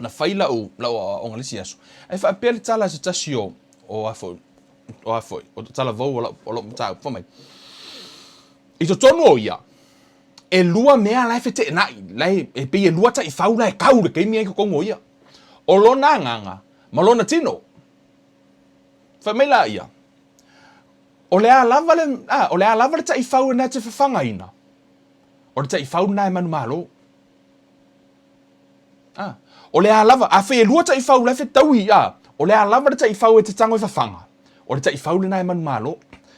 na fai lau, lau aoaoga i le isi aso. Ae faapea le tala a se tasi o, o a foi, o a foi, o talavou o lau, o lau mataupu, fai mai, I totonu o ia, ʻelua mea la e feteenai, la e, e pei ʻelua taifau la e kau le taimi a i totonu o ia. O lona agaga ma lona tino. Fai mai la ia, O le a lava le, a, o le a lava le taifau e na te fafagaina, o le taifau lena e manumalo. A, o le a lava, afai ʻelua taifau la e fetaui, a, o le a lava le taifau e te tago e fafaga, o le taifau lena e manumalo.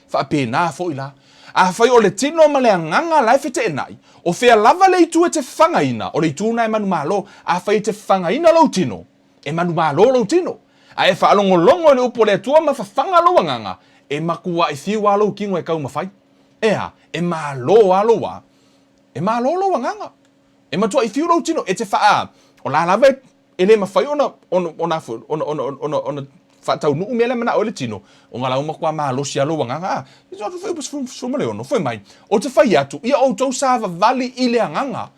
Faapena foi la. Afai o le tino ma le agaga la e feteenai, o fea lava le itu e te fafagaina, o le itu lena e manumalo. Afai e te fafagaina lou tino, e manumalo lou tino. A e faalogologo i le upu a le Atua ma fafaga lou agaga, e matuaʻi fiu lava lou tino e taumafai. Ea, e malo lava lou a, e malo lou agaga. E matuaʻi fiu lou tino e te faa, o la lava e le mafai ona, ona, ona, ona, ona, ona, ona faataunuu mea la e manao ai le tino, ona la ua matua malosi lava lou agaga. A, 16, fai mai, Ou te fai atu, ia outou savavali i le agaga,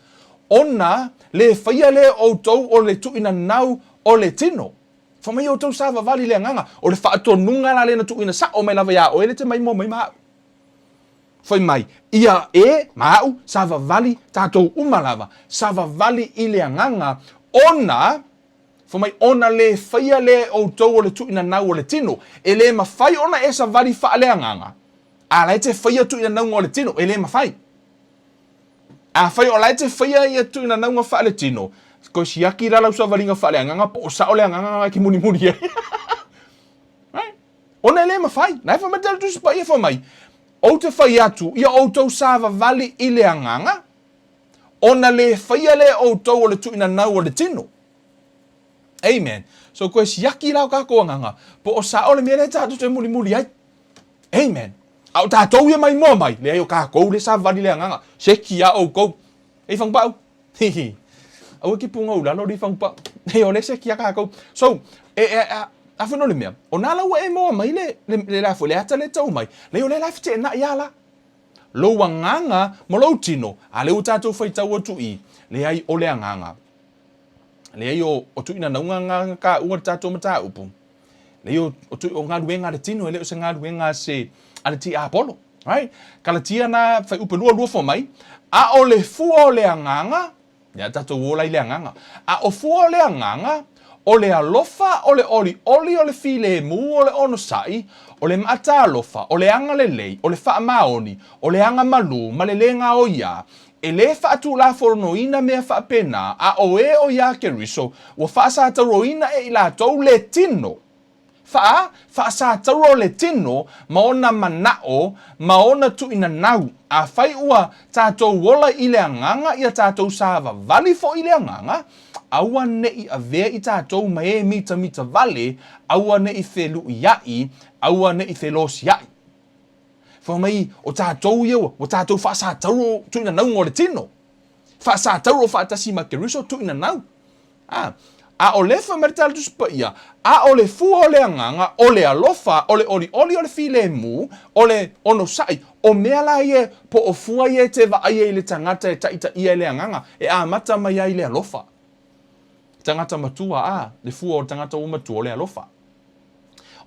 ona le faia lea e outou o le tuuina nau o le tino. Fai mai, ia outou savavali i le agaga, o le faatonuga la lea na tuuina sao mai lava iā oe le te maimoa mai ma au. Fai mai, ia e, ma au, savavali, tatou uma lava, savavali i le agaga, ona, fai mai, ona le faia lea e outou o le tuuinanau o le tino. E le mafai ona e savali faaleagaga, a la e te faia tuuinanauga o le tino, e le mafai. Afai o la e te faia ia tuuinanauga faaletino, toe siaki la lau savaliga faaleagaga po o sao le agaga na e te mulimuli ai. Right? Ona e le mafai. Na e fai mai le Tusi Paia fai mai, Ou te fai atu, ia outou savavali i le agaga, ona le faia lea e outou o le tuuinanau o le tino. Amen. So koe siaki la o kākou agaga, po o sao le mea lea tatou te mulimuli ai. Amen. A o tatou ia mai mua mai, leai o kākou le savavali le agaga. Seki a oukou. Ei whangupau. Hihi. Aua ke punga ulalo ri whangupau. Hei o le seki a kākou. So, e, e, a, a whano le mea, o nā laua e moa mai le, le, le la fo, le ata le tau mai, leai o le la feteenai a la. lou agaga ma lou tino, a lea ua tatou faitau atu i, leai o le agaga. Leai o, o tuuinanauga na na taua i le tatou mataupu. Leai o, o, tu, o galuega a le tino e le o se galuega a se, a le tiapolo. Right? Kalatia na fuaiupu e 22 fua mai, a o le fua o le agaga, Ia tatou ola i le agaga. A o fua o le agaga, o le alofa, o le olioli, o le filemu, o le onosai, o le maatalofa, o le agalelei, o le faamaoni, o le agamalū, ma le lē gaoiā. E lē faatulafonoina mea faapena, a o e o iā Keriso, ua faasatauroina e i latou le tino. Faa, faasatauro le tino ma ona manao ma ona tuuinanau. Afai ua tatou ola i le agaga ia tatou savavali foi i le agaga, aua ne i avea i tatou ma e mitamita vale, aua ne i feluiaʻi, aua ne i felosiaʻi. Fai mai o tatou ia ua tatou faasatauro tuuinanauga o le tino. Faasatauro faatasi ma Keriso tuuinanau. A, a o le fai mai le Tala Tusi Paia, a o le fua o le agaga, o le alofa, o le olioli, o le filemu, o le onosai, o mea la ia po o fua ia e te vaai ai i le tagata e taitaia e le agaga, e amata mai ai i le alofa. Tagata matua, a, le fua o le tagata ua matua o le alofa.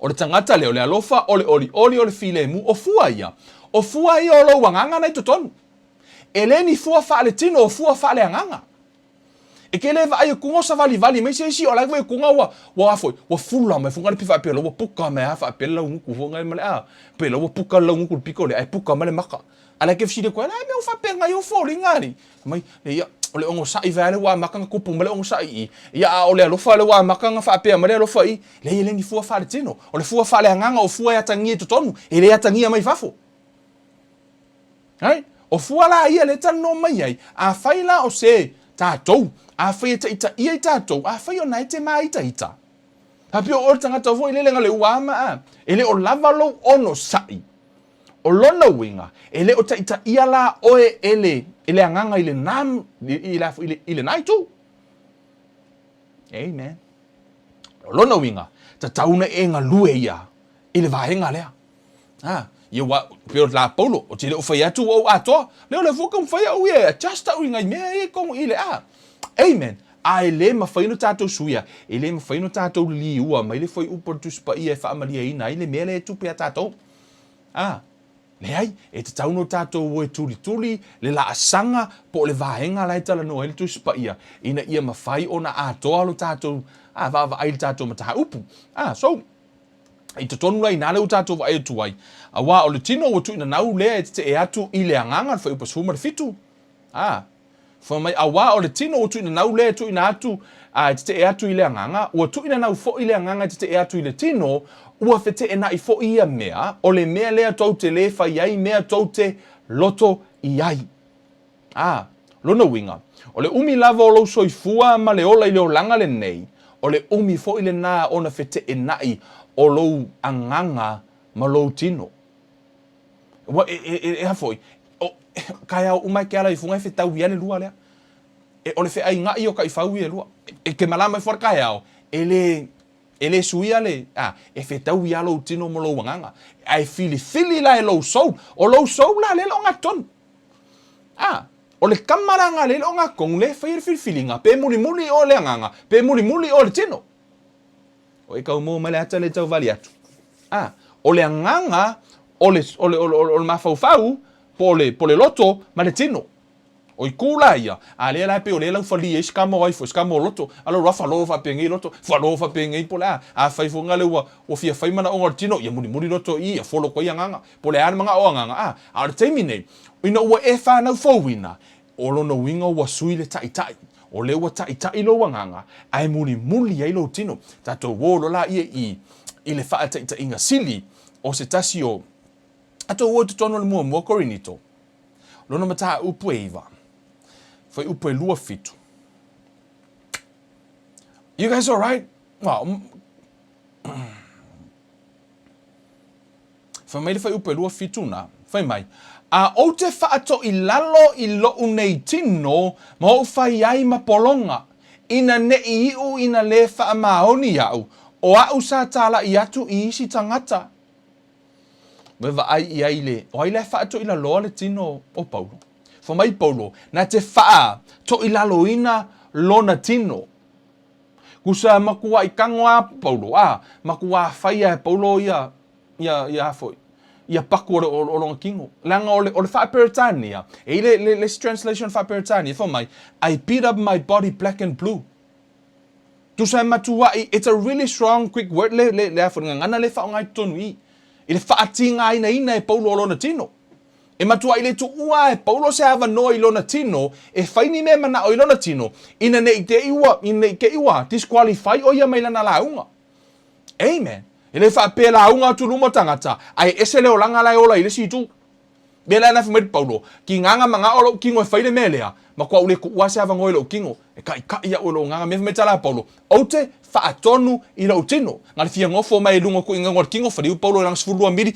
O le tagata lea, o le alofa, o le olioli, o le filemu, o fua ia. O fua ia o lou agaga na i totonu. E le ni fua faaletino, o fua faaleagaga. E ke le vaai atu o savalivali mai se isi o la e atu ua ua a foi ua fula mai foi le faapea la ua puka mai a faapea le laugutu foi ngai ma le a pe la ua puka le laugutu i le pito lea ae puka mai le maka. A la e ke fesili atu ai la e mea ua faapea ngai o foliga alii. Mai ia o le onosai vae lea ua amata ona tupu mai le onosai i i ia a o le alofa lea ua amata ona faapea mai le alofa i leai e le ni fua faaletino. O le fua faaleagaga o fua e atagia i totonu e le atagia mai fafo. Right? O fua la ia lea e talanoa mai ai, afai la o se tatou, afai e taitaia i tatou, afai o na e te māitaita. Faapea o oe le tagata foi lele na le ua ama a, e le o lava lou onosai. O lona uiga, e le o taitaia la oe e le, e le agaga i lena, i, le, i, le, i lena itu. Amen. O lona uiga, tatau na e galue ia i le vaega lea. Ha, ia ua, pei o la Paulo, o te le o fai atu ua ou atoa, lea o le fua taumafai au ia e adjust au i ngai mea ia i totonu i le a. Amen. A e le mafai ona tatou suia, e le mafai ona tatou liua mai le fuaiupu o le Tusi Paia e faamalieina ai le mea lea e tupu iā tatou. A, leai, e tatau ona tatou o e tulituli le laasaga po o le vaega la e talanoa ai le Tusi Paia, ina ia mafai ona atoa lo tatou a, vaavaai i le tatou mataupu. A, so, I totonu la inā lea ua tatou vaai atu ai, auā o le tino ua tuuinanau lea e tetee atu i le agaga, le fuaiupu 17, ā, fai mai, auā o le tino ua tuuinanau lea e tuuina atu, ā, e tetee atu i le agaga, ua tuuinanau foi le agaga e tetee atu i le tino, ua feteenai foi ia mea, o le mea lea tou te lē fai ai mea tou te loto i ai. Ā, lona uiga, o le umi lava o lou soifua ma le ola i le olaga lenei, o le umi foi lena ona feteenai o lou agaga ma lou tino. Ua, e, e, e, e a foi, o, kaeao uma e ke ala ifuga e fetau ia le lua lea. E, o le feaigaʻi o taifau ia e lua. E, e ke malama ifo a le kaeao, e le, e le suia le, a, e fetau ia lou tino ma lou agaga. Ae filifili la e lou soul. O lou soul la lea e le o gatonu. A, o le kama la nga le le o nga kong le fai le filifiliga, pe mulimuli o le agaga, pe mulimuli o le tino. O e kau mo mai le ata le tau vali atu. A, o le agaga, o le, o le, o le, o le mafaufau, po o le, po o le loto, ma le tino. O itu la ia, a lea la e pei o lea lau falia ai se kama o ai foi, se kama o loto, a lo roa falo faapenei loto, falo faapenei po o le a. Afai foi nga le ua, ua fia fai manaoga o le tino, ia mulimuli loto i, ia folo atu ai agaga. Po o le a le manao o agaga, a, a o le taimi nei, ina ua e whanau fouina, o lona uiga ua sui le taʻitaʻi. O lea ua taʻitaʻi lou agaga, ae mulimuli ai lou tino. Tatou o loa laia i, i le faataitaiga sili o se tasi o, tatou o i totonu o le muamua Korinito, lona mataupu e 9, fuaiupu e 27. You guys alright? Well, Fai mai le fuaiupu e 27 na, fai mai, A ou te faatoilalo i loʻu nei tino ma ou fai ai ma pologa, ina neʻi iʻu ina lē faamaoni iaʻu, o aʻu sa tālaʻi atu i isi tagata. Ua e vaai i ai le, o ai la e faatoilaloa le tino o Paulo? Fai mai Paulo, na te faatoilaloina lona tino. Kusa matuai tago a Paulo, a, matuā faia e Paulo ia, ia, ia a foi, ia paku o, le, o, o lona tino. Leaga o le, o le faa-Peretania, e i le, le, le isi translation faa-Peretania, fai mai, I beat up my body black and blue. Tusa e matuai, it's a really strong Greek word le, le, le a foi, le gagana lea e faaaoga i totonu i i, i le faatigainaina e Paulo o lona tino. E matuai le tuua e Paulo se avanoa i lona tino e fai ni mea manao i lona tino, ina ne i te i ua, ina ne i te i ua disqualify o ia mai lana lauga. Amen. E le faapea lauga atu luma o tagata, ae ese le olaga la e ola i le isi itu. Mea la na fai mai le Paulo, ki ngaga mangao lou kino e fai le mea lea, makuau le kuua se avanoa i lou kino, e kaʻikaʻi aʻu e lou agaga. Mea fai mai tala a Paulo, Ou te faatonu i lou tino. Na le fia nofo mai i luga o kuʻiga o le kino, faliu Paulo i lana 12 mili,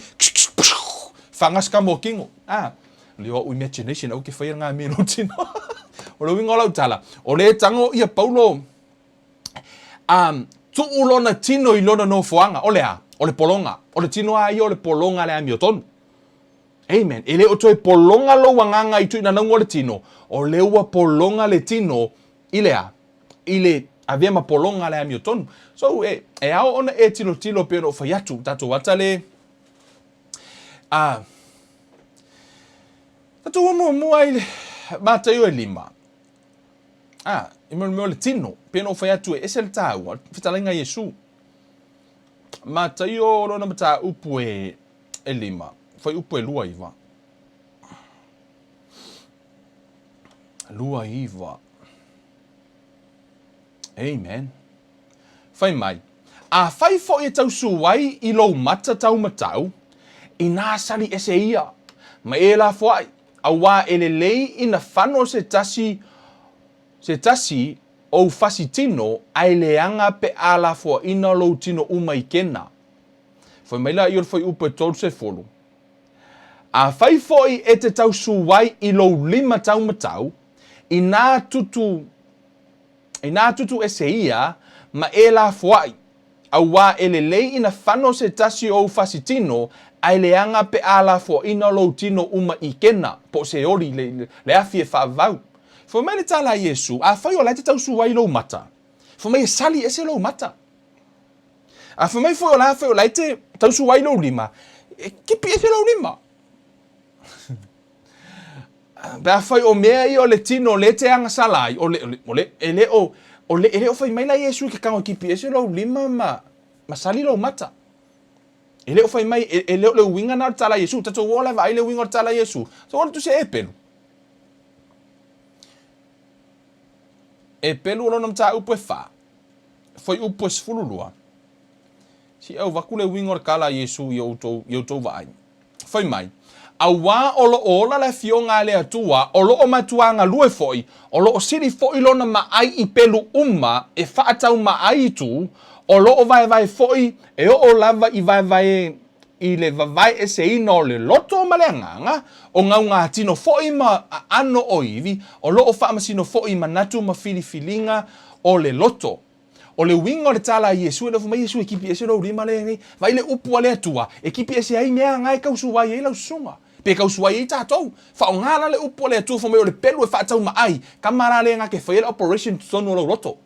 faga se kamo o kino. Ah, le o imagination au ke faia ngā mea i lou tino. O le uiga o lau tala, o le tago ia Paulo um, tuu lona tino i lona nofoaga, o le a? O le pologa. O le tino a ia o le pologa le amiotonu. Amen. E le o toe pologa lou agaga i tuinanauga o le tino, o lea ua pologa le tino i le a? I le avea ma pologa le amiotonu. So, e, e ao ona e tilotilo pei ona ou fai atu, tatou ata le, a, tatou o muamua i le Mataio e lima. A, i mea o le tino, pei ona ou fai atu e ese le tāua, fetalaiga a Iesu. Mataio lona mataupu e, e lima, fuaiupu e 29. 29. Amen. Fai mai, Afai foi e tausū ai i lou mata taumatau, inā sali ese ia, ma e lafoai, auā e lelei ina fano se tasi, se tasi ou fasi tino, ae leaga pe a lafoaina lou tino uma i kena. Fai mai la ia o le fuaiupu e 30, Afai foi e te tausū ai i lou lima taumatau, inā tutu, inā tutu ese ia, ma e lafoai, auā e lelei ina fano se tasi o ou fasi tino, ae leaga pe a lafoaina lou tino uma i kena, po o se oli, le, le afi e faavavau. Fai mai le tala a Iesu, Afai o la e te tausū ai i lou mata, fai mai e sali ese lou mata. A fai mai foi o la foi o la e te tausu ai lou lima, e kipi ese lou lima. Pe afai o mea ia o le tino le te agasala ai, o le, o le, e le o, o le, e le o fai mai la Iesu i ke kango e kipi ese lou lima ma, ma sali lou mata. E le o fai mai, e, e le o le uiga na o le tala a Iesu. Tatou o la e vaai le uiga o le tala a Iesu. So o le tusi e pelu. E pelu o lona mataupu e wha. Fuaiupu e 12, Se i avatu le uiga o le tala a Iesu i outou, i outou vaai. Fai mai, Auā o lo o ola le Afioga a le Atua, o lo o matuā galue foi, o lo o sili foi lona maai i pelu uma e faatau maai i tu, o lo o vaevae foi e oo lava i vaevae i le vavae eseina o le loto ma le agaga, o gaugātino foi ma aano o ivi, o lo o faamasino foi i manatu ma filifiliga o le loto. O le uiga o le tala a Iesu, e le o fai mai Iesu e kipi ese lou lima lenei. Vaai le upu a le Atua, e kipi ese ai mea aga e tausuai ai lau susuga, pe tausuai ai tatou. Faaaoga la le upu a le Atua fai mai o le pelu e faataumaai, kama la le aga ke faia le operation i totonu o lou loto.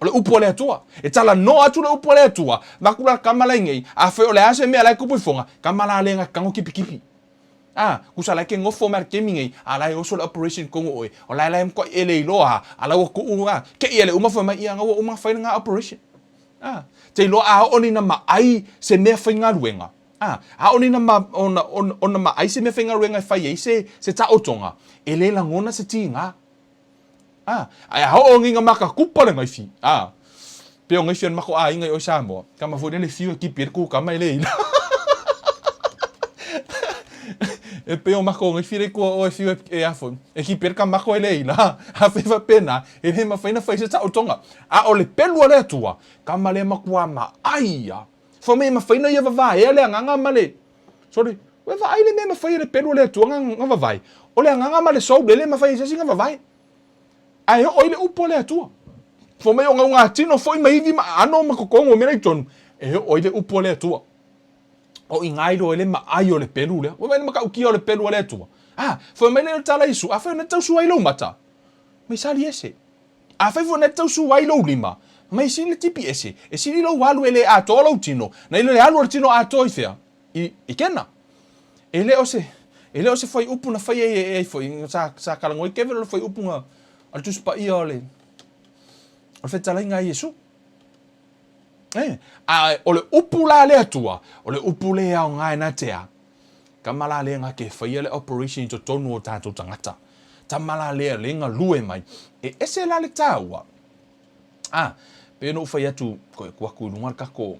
O le upu a le Atua. E talanoa atu le upu a le Atua, vaku la kama la inei, afai o le a se mea la e kupu i foga, kama la le aga tango kipikipi. A, kusa la e ke ngofo mai le kemi nei, a la e oso le operation kongo oe, o la e la e mkoai e le iloa, a la ua kuu a, ke ia le uma fai mai ia nga ua uma fai le nga operation. A, te iloa a oo ni na maai se mea faigaluega. A, a oo ni na ma, ona, ona, ona maai se mea faigaluega e fai ai se, se taotonga, e le lagona se tiga. A, ae a oo ngiga maka kupa le ngaifi. A, pe o ngaifi an mako aiga i oi Samoa. Kama foi le fiu e kipi e le kukama e le ila. E pe o mako ngaifi le kua o e fiu e, e afo. E kipi e le kamako e le ila. A fe fa pena, e le mawhai na whai se taotonga. A o le pelu a le Atua, kama le makua ma ai ia. Fa me mawhai na ia vavaea le agaga ma le, Sorry, ua vaai le mea e mafai e le pelu o le Atua nga, nga vavae. O le agaga ma le soul e le mafai e se isi nga vavae. Ae oo ai le upu a le Atua. Fai mai o gaugātino foi ma ivi ma aano ma kokogo o mea la i totonu, e oo ai le upu a le Atua. O i ngai loa i le maai o le pelu lea. Ua vaai le matautia o le pelu a le Atua. A, fai mai lea o le tala a Iesu, afai ona e tausu ai lou mata, mai sali ese. Afai foi ona e tausu ai lou lima, mai sili le tipi ese. E sili lou alu e le atoa lou tino, nai lo le alu o le tino atoa i fea? I, i Kena. E le o se, e le o se fuaiupu na faia e, e ai foi, sa, sa talanoa ai Kevin o le fuaiupu na, a le Tusi Paia o le, o le fetalaiga a Iesu. E, a o le upu la a le Atua, o le upu le aoga e na te a. Tama la lea na te faia le operation i totonu o tatou tagata. Tama la lea le galue mai. E ese la le taua. A, pei ona ou fai atu, koe ku atu i luga le tatou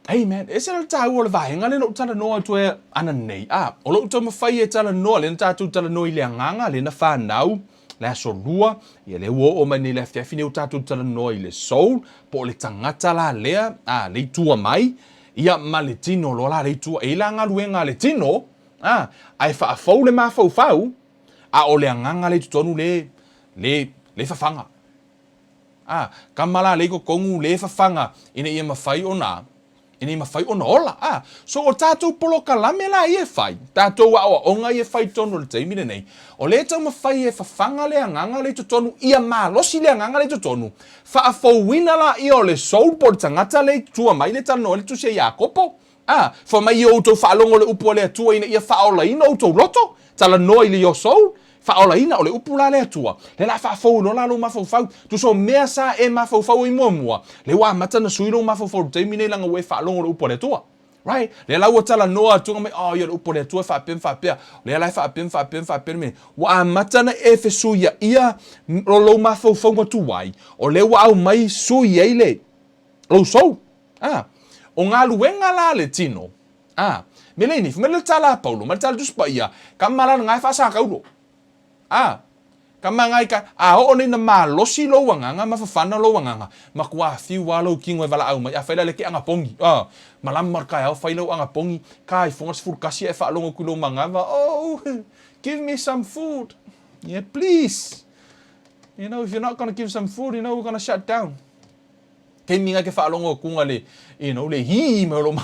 Hey man, ese la le taua o le vaega lea na ou talanoa atu ai ananei. A, o lou taumafai e talanoa, lea na tatou talanoa i le agaga, lea na fanau, le aso lua, ia lea ua oo mai nei le afiafi nei ua tatou talanoa i le soul, po o le tagata la lea, a, le i tua mai, ia ma le tino loa la le i tua. E i ai la galuega a le tino, a, ae faafou le mafaufau, a o le agaga lea i totonu le, le, le fafaga. A, kama la lei totonu le fafaga ina ia mafai ona, ina ia mafai ona ola. A, so o tatou polokalame la ia e fai, tatou aoaoga ia e fai i totonu o le taimi lenei, o lea e taumafai e fafaga le agaga lea i totonu, ia malosi le agaga lea i totonu, faafouina laia o le soul po o le tagata lea i tua mai lea e talanoa ai le Tusi a Iakopo. A, fai mai ia outou faalogo le upu a le Atua ina ia faaolaina outou loto, talanoa i le your soul, faaolaina, o le upu la a le Atua, lea la faafou loa la lou mafaufau. Tusa o mea sa e mafaufau ai muamua, lea ua amata ona sui lou mafaufau i le taimi nei leaga ua e faalogo i le upu a le Atua. Right? Lea la ua talanoa atu mai, oh ia le upu a le Atua e faapea ma faapea, lea la e faapea ma faapea ma faapea le mea. Ua amata ona e fesuiaia lou mafaufauga tuai, o lea ua aumai sui ai le lou soul. A, o galuega la a le tino, a, me le inifu, me le tala a Paulo, ma le tala Tusi Paia, ka malala nga e faasakaulo. A, ka mangai ka, a oo nei na malosi lou agaga ma fafana lou agaga, matua fiu a lou kino e valaau mai, afai la le ke agapogi, a, malama le taeao fai lau agapogi, ka i foga 11 ae faalogo atu i lou manava, oh, give me some food, yeah, please, you know, if you're not gonna give some food, you know, we're gonna shut down. Taimi nga ke faalogo atu nga le, you know, le hī mai o lou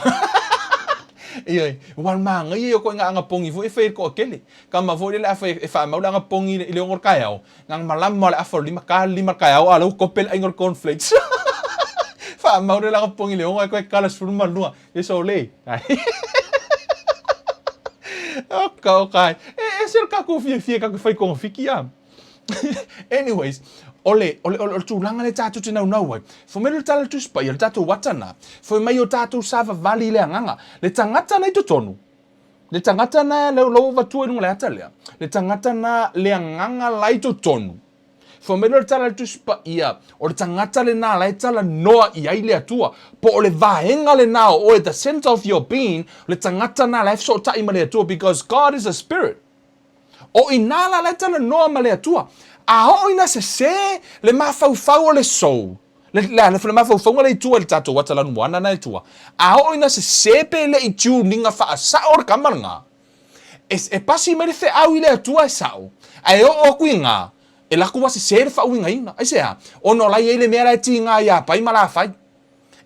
Ioe, ua manaia ia o koe nga agapogi foi e fai e le toatele. Kama foi lele afai e faamau le agapogi i le 6 o le taeao, na ona malama o le afa o le 5, ta le 5 le taeao a o lea ua kope le aiga o le cornflakes. Faamau le agapogi i le 6 ae toe kala 12, e sole. Oka oka ai. E ese le tatou fiafia tatou te fai togafiti a. Anyways, o le, o le, o le, o le tulaga lea tatou te naunau ai, fai mai le tala a le Tusi Paia, le tatou ata na, fai mai o tatou savavali i le agaga. Le tagata na i totonu, le tagata na lea ua avatua i luga o le ata lea, le tagata na le agaga la i totonu, fai mai le tala a le Tusi Paia, o le tagata lena la e talanoa i ai le Atua, po o le vaega lena o oe, the center of your being, le tagata na la e fesootai ma le Atua, because God is a spirit. O i nā la la e talanoa ma le Atua. A oo ina sesē le mafaufau o le soul, le, le, le mafaufauga le i tua i le tatou ata lanumoana na e tua, a oo ina sesē pe le i tune-iga faasao le kama lena, e, e pasi mai le feau i le Atua e sao, ae oo atu i gā, e latou ua sesē le faauigaina. Aisea? Ona o la e i ai le mea la e tiga iā Pai ma Lafai.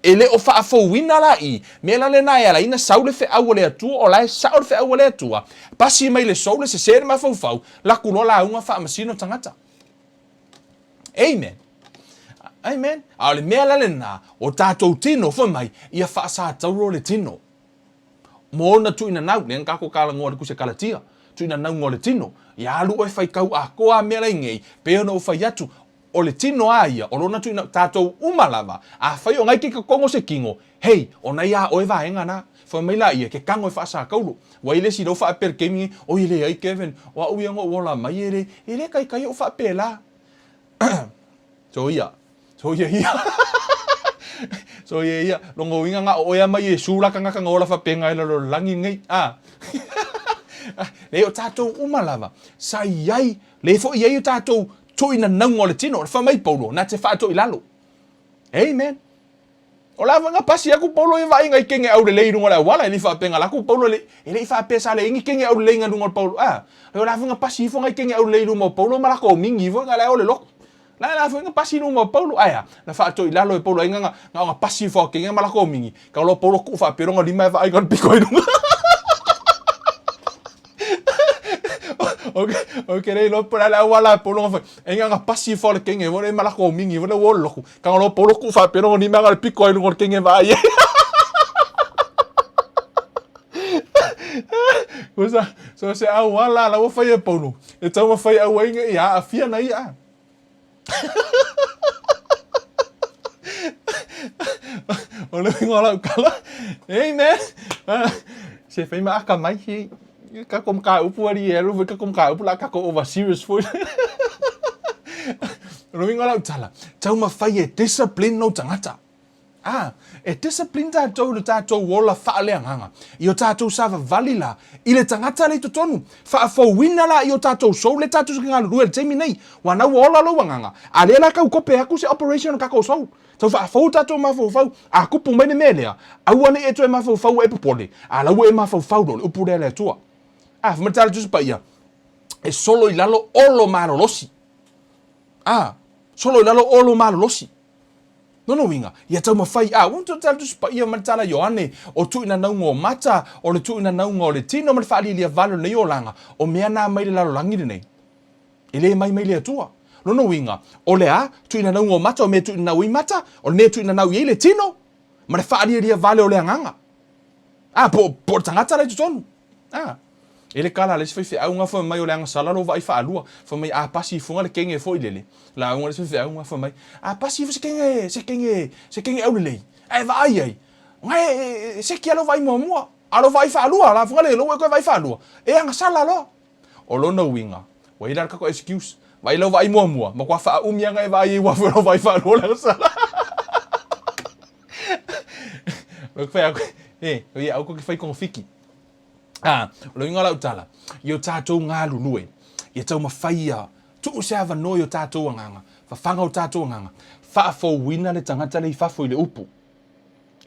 E le o faafouina la i mea la lena e ala ai na sau le feau a le Atua, o la e sao le feau a le Atua, pasi mai le soul e sese le mafaufau, laku loa lauga faamasino tagata. Amen. Amen. A o le mea la lena, o tatou tino fai mai, ia faasatauro le tino. Mo ona tuuina nau, lea na tatou talanoa i le Tusi a Kalatia, tuuina nauga o le tino. Ia alu oe faitau atoa mea la i nei, pei ona ou fai atu, O le tino a ia, o lona tuuina, tatou uma lava, afai o ngai ke totogo se kino, hei, o nai a oe vaega na. Fai mai la ia, ke kago e faasakaulo. Ua i le isi lou faapea i le taimi nei, oi e leai Kevin, o au ia na ou ola mai e le, e le taitai ou faapela. Soia, soia ia. Soia ia, lona uiga na o oe a ma Iesu la tagata na ola faapena i lalo o le lagi lenei, a. Leai, o tatou uma lava, sa i ai, lea foi i ai o tatou Tuuinanauga o le tino, fai mai Paulo, na te faatoilalo. Amen. O la foi na pasi atu Paulo ia vaaiga i kene aulelei i luga o le auala, e le i faapea na alu atu Paulo, e le i faapea sa leai ni kene aulelei na luga o Paulo. A, o la foi na pasi ifo nai kene aulelei i luma o Paulo ma latou mingi ifo na la e o le lotu. La la foi nga pasi luma o Paulo. Ae a? Na faatoʻi lalo e Paulo ai nga nga o nga pasi ifo a kenge ma lako mingi. Ka lo Paulo ku fa pero nga lima e vaai nga piko i lunga. Okay, okay, rei lo pala la wala Paulo nga foi. Ai nga nga pasi ifo le kenge mo le ma lako mingi mo le wo loku. Ka lo Paulo ku fa pero nga lima nga piko i lunga kenge vaai. Kusa, so se auala la ua fai e Paulo. E taumafai auaiga ia aafia na ia. O le uiga o lau tala, amen. Se fai ma akamai si kako mataupu alii e alu foi kako mataupu la kako over serious foi. O le uiga o lau tala, taumafai e discipline lou tagata. Ā, e discipline tatou i lo tatou ola faaleagaga, i o tatou savavali la i le tagata le i totonu. Faafouina la i o tatou soul le tatou se galulue i le taimi nei, ua na ua ola lou agaga, a lea la tau kope aku se operation o tatou soul. Tau faafou tatou mafaufau, a kupu mai le mea lea, aua ne i e toe mafaufau ua e popole, a la ua e mafaufau loa le upu lea a le Atua. A, fai mai le tala Tusi Paia, e solo i lalo olo malolosi. A, solo i lalo olo malolosi. Lona uiga, ia taumafai a ua tala Tusi Paia ma le tala Ioane, o tuuinanauga o mata, o le tuuinanauga o le tino ma le faalialia vale o lenei olaga, o mea na mai le lalolagi lenei. E le mai mai le Atua. Lona uiga, o le a? Tuuinanauga o mata, o mea e tuuinanau ai mata, o le mea e tuuinanau i ai le tino, ma le faalialia vale o le agaga. A, po, po o le tagata la i totonu. A, e le kala a le isi faifeau nga fai mai o le agasala lou vaai faalua. Fai mai a pasi ifo nga le kenge foi lele. Lauga le isi faifeau nga fai mai a pasi ifo se kenge, se kenge, se kenge aulelei. Ae vaai ai, nga e seki a lou vaai muamua. A lou vaai faalua la fai nga le lou e koe vaai faalua, e agasala loa. O lona uiga, ua i ai la le kako excuse. Vaai lau vaai muamua, matua faaumi lava nga e vaai ai ua foi lau vaai faalua le agasala. Lou fai aku, e, o ia au ko ke fai kongofiki. Ā, o le uiga o lau tala, i o tātou galulue, ia taumafai ia tuu se avanoa i o tātou agaga, fafaga o tātou agaga, faafouina le tagata lea i fafo i le upu.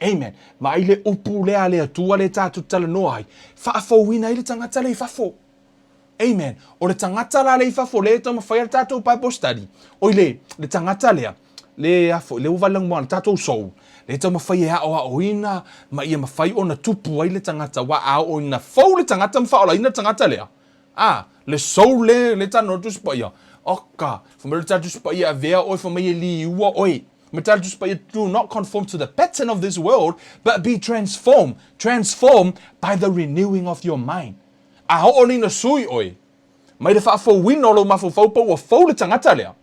Amen. Vaai le upu lea a le Atua lea tātou te talanoa ai, faafouina ai le tagata lea i fafo. Amen. O le tagata la lea i fafo, lea e taumafai a le tatou Bible study, oi le, le tagata lea, le a foi, le ua vale lanumoana, le tatou soul, lea e taumafai e aoaoina ma ia mafai ona tupu ai le tagata, aua a oo ina fou le tagata ma faaolaina le tagata lea, a, le soul le, le talanoa le Tusi Paia, oka, fai mai le Tusi Paia e avea oe, fai mai e liua oe. Ma le Tusi Paia, do not conform to the pattern of this world, but be transformed, transformed by the renewing of your mind. A oo nei na sui oe mai le faafouina o lou mafaufau pa ua fou le tagata lea.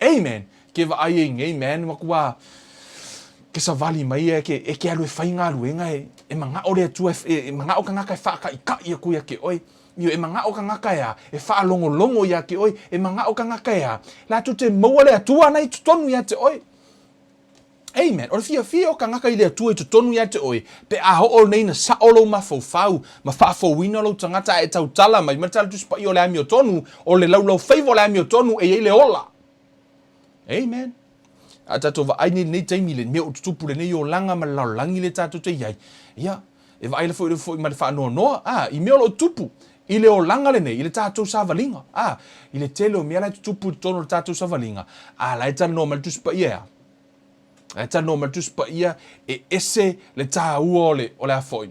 Amen. Ke vaai ai nei man matua ke savali mai e ke e ke alu e fai galuega e e manao le Atua e, e manao kangaka e faakaʻikaʻi aku ia ke oe. Io e manao kangaka e a e faalogologo ia ke oe, e manao kangaka e a latou te maua le Atua ana i totonu ia te oe. Amen. O le fiafia o kangaka i le Atua i totonu ia te oe, pe a oo nei na sao lou mafaufau, ma faafouina lou tagata a e tautala mai, ma le tala Tusi Paia o le amiotonu, o le laulaufaiva o le amiotonu e i ai le ola. Amen. A tatou vaai nei i lenei taimi i le mea o tutupu lenei olaga ma le lalolagi lea tatou te i ai, ia, e vaai foi foi ma le faanoanoa, a, i mea o lo o tutupu i le olaga lenei, i le tatou savaliga, a, i le tele o mea la e tutupu i totonu o le tatou savaliga, a la e talanoa mai le Tusi Paia e a? E talanoa mai le Tusi Paia e ese le tāua o le, o le a foi,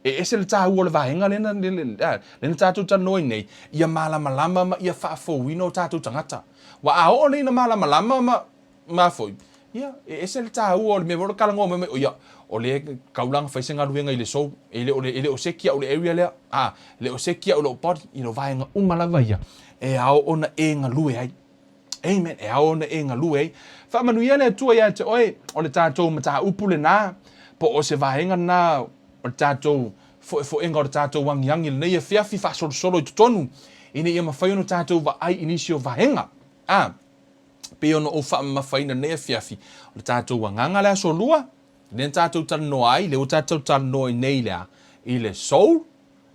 e ese le tāua o le vaega lea na, lea na tātou talanoa ai nei, ia malamalama ma ia faafouina o tātou tagata. Ua a oo nei ina malamalama ma, ma foi, ia, e ese le tāua o le mea foi o le talanoa mai mai, o ia, o lea e kaulana fai se galuega i le soul, e le o le, e le o seki au i le area lea, a, e le o seki au i lou body, i lou vaega uma lava ia, e ao ona e galue ai. Amen. E ao ona e galue ai. Faamanuia le Atua ia te oe, o le tatou mataupu lenā, po o se vaega lenā o le tatou foefoega o le tatou agiagi lenei afiafi faasolosolo i totonu, ina ia mafai ona tatou vaai i nisi o vaega. A, pei ona ou faamamafaina lenei afiafi, o le tatou agaga le aso lua, lea na tatou talanoa ai, lea ua tatou talanoa i nei i le a? I le soul,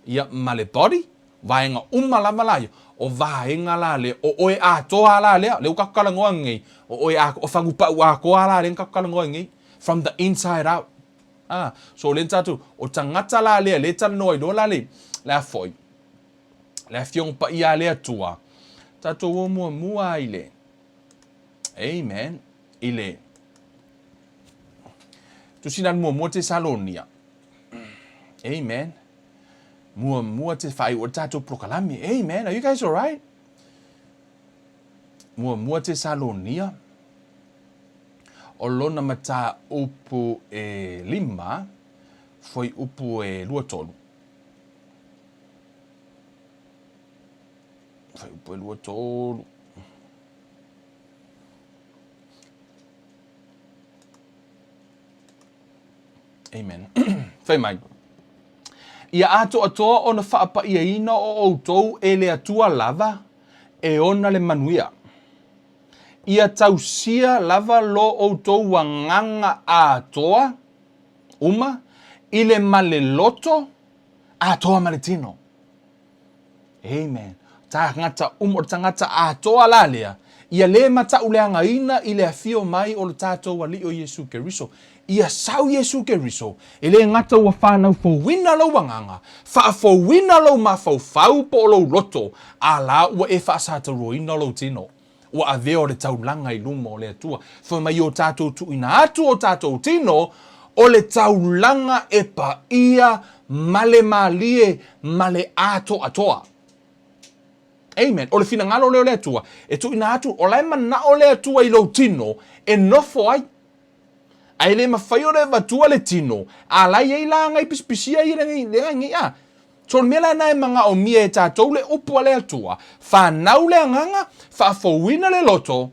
ia, ma le body, vaega uma lava la ia, o vaega la lea, o oe atoa la lea, lea ua tatou talanoa nei, o oe atoa, o fagupau atoa la lea na tatou talanoa ai nei, from the inside out. Ah, so lea na tatou, o tagata la lea, lea e talanoa ai loa la le, le a foi, le Afioga Paia a le Atua, tatou o muamua i le. Amen. I le Tusina le muamua Tesalonia. Amen. Muamua te whai o tātou polokalame. Amen. Are you guys alright? Muamua Tesalonia. O lona mataupu e lima, fuaiupu e 23. Fuaiupu e 23. Amen. Fai mai. Ia atoatoa ona faapaiaina o outou e le Atua lava e ona le manuia. Ia tausia lava lo outou agaga atoa uma i le ma le loto atoa ma le tino. Amen. Tagata uma, o le tagata atoa la lea, ia le matauleagaina i le afio mai o le tatou Alii o Iesu Keriso. Ia sau Iesu Keriso, e le gata ua fanau fouina lou agaga, faafouina lou mafaufau po o lou loto, a la ua e faasatauroina lou tino. Ua avea o le taulaga i luma o le Atua. Fai mai o tatou tuuina atu o tatou tino, o le taulaga e paia ma le malie ma le atoatoa. Amen. O le finagalo lea o le Atua, e tuuina atu, o la e manao le Atua i lou tino e nofo ai. Ae le mafai ona e avatua le tino, a la e i ai la agai pisipisia ia le agai a. So o le mea la lena e magaomia e tatou le upu a le Atua, fanau le agaga, faafouina le loto,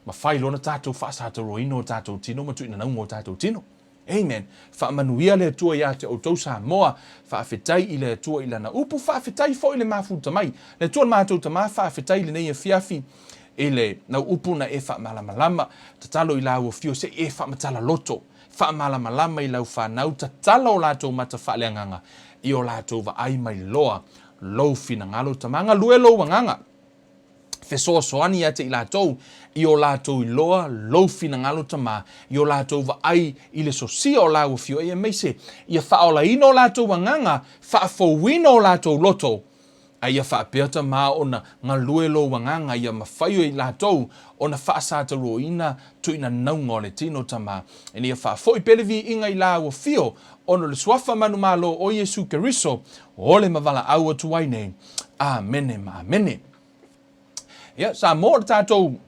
ma fai loa ona tatou faasatauroina o tatou tino ma tuuinanauga o tatou tino. Amen. Faamanuia le Atua ia te outou Samoa. Faafetai i le Atua i Lana upu, faafetai foi i le mafuta mai. Le Atua le matou Tama, faafetai i lenei afiafi i le lau upu na e faamalamalama. Tatalo i lau afio se i e faamatala loto, faamalamalama i lau fanau, tatala o latou mata faaleagaga i o latou vaai mai loa lou finagalo. Tama, galue lou agaga. Fesoasoani ia te i latou i o latou iloa lou finagalo Tama, i o latou vaai i le sosia o lau afio aemaise ia faaolaina o latou agaga, faafouina o latou loto, a ia faapea Tama ona galue lou agaga ia mafai e i latou ona faasataroina tuinanauga o le tino Tama, ina ia faafoi pea le viiga i lau afio ona o le Suafa manumalo o Iesu Keriso o le mavalaau atu ai nei. Amene ma amene. Ia, Samoa, o le tatou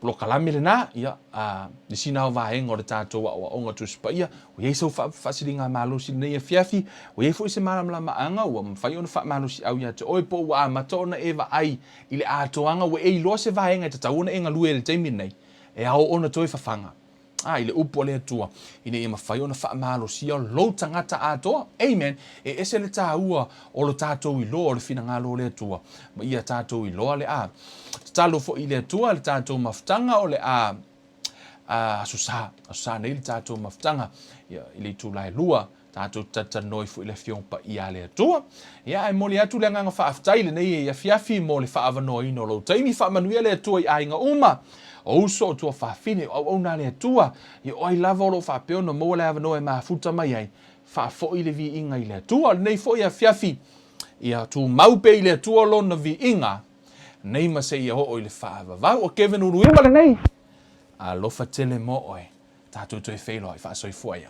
polokalame lena, ia, a, le sina o vaega o le tatou aoaoga Tusi Paia, ua i ai sau faasiligamalosi i lenei afiafi, ua i ai foi se malamalamaaga ua mafai ona faamalosiau ia te oe po ua amata ona e vaai i le atoaga ua e iloa se vaega e tatau ona e galue i le taimi lenei, e ao ona toe fafaga. A, i le upu a le Atua, ina ia mafai ona faamalosia lou tagata atoa. Amen. E ese le taua o lo tatou iloa o le finagalo o le Atua, ma ia tatou iloa le a. Tatalo foi i le Atua le tatou mafutaga o le a, a, Aso Sa, Aso Sa nei le tatou mafutaga, ia, i le itula e 2. Tatou talatalanoa ifo i le Afioga Paia a le Atua. Ia, ae momoli atu le agaga faafetai i lenei afiafi mo le faaavanoaina o lou taimi. Faamanuia le Atua i aiga uma, o uso, o tuafafine, o auauna a le Atua, ia o ai lava o lo o faapea ona maua le avanoa e mafuta mai ai, faafoi le viiga i le Atua. O lenei foi afiafi, ia tumau pea i le Atua lona viiga, nei ma seia oo i le faavavau. O Kevin Uluiwa lenei, alofa tele mo oe. Tatou toe feiloai faasoifua ia.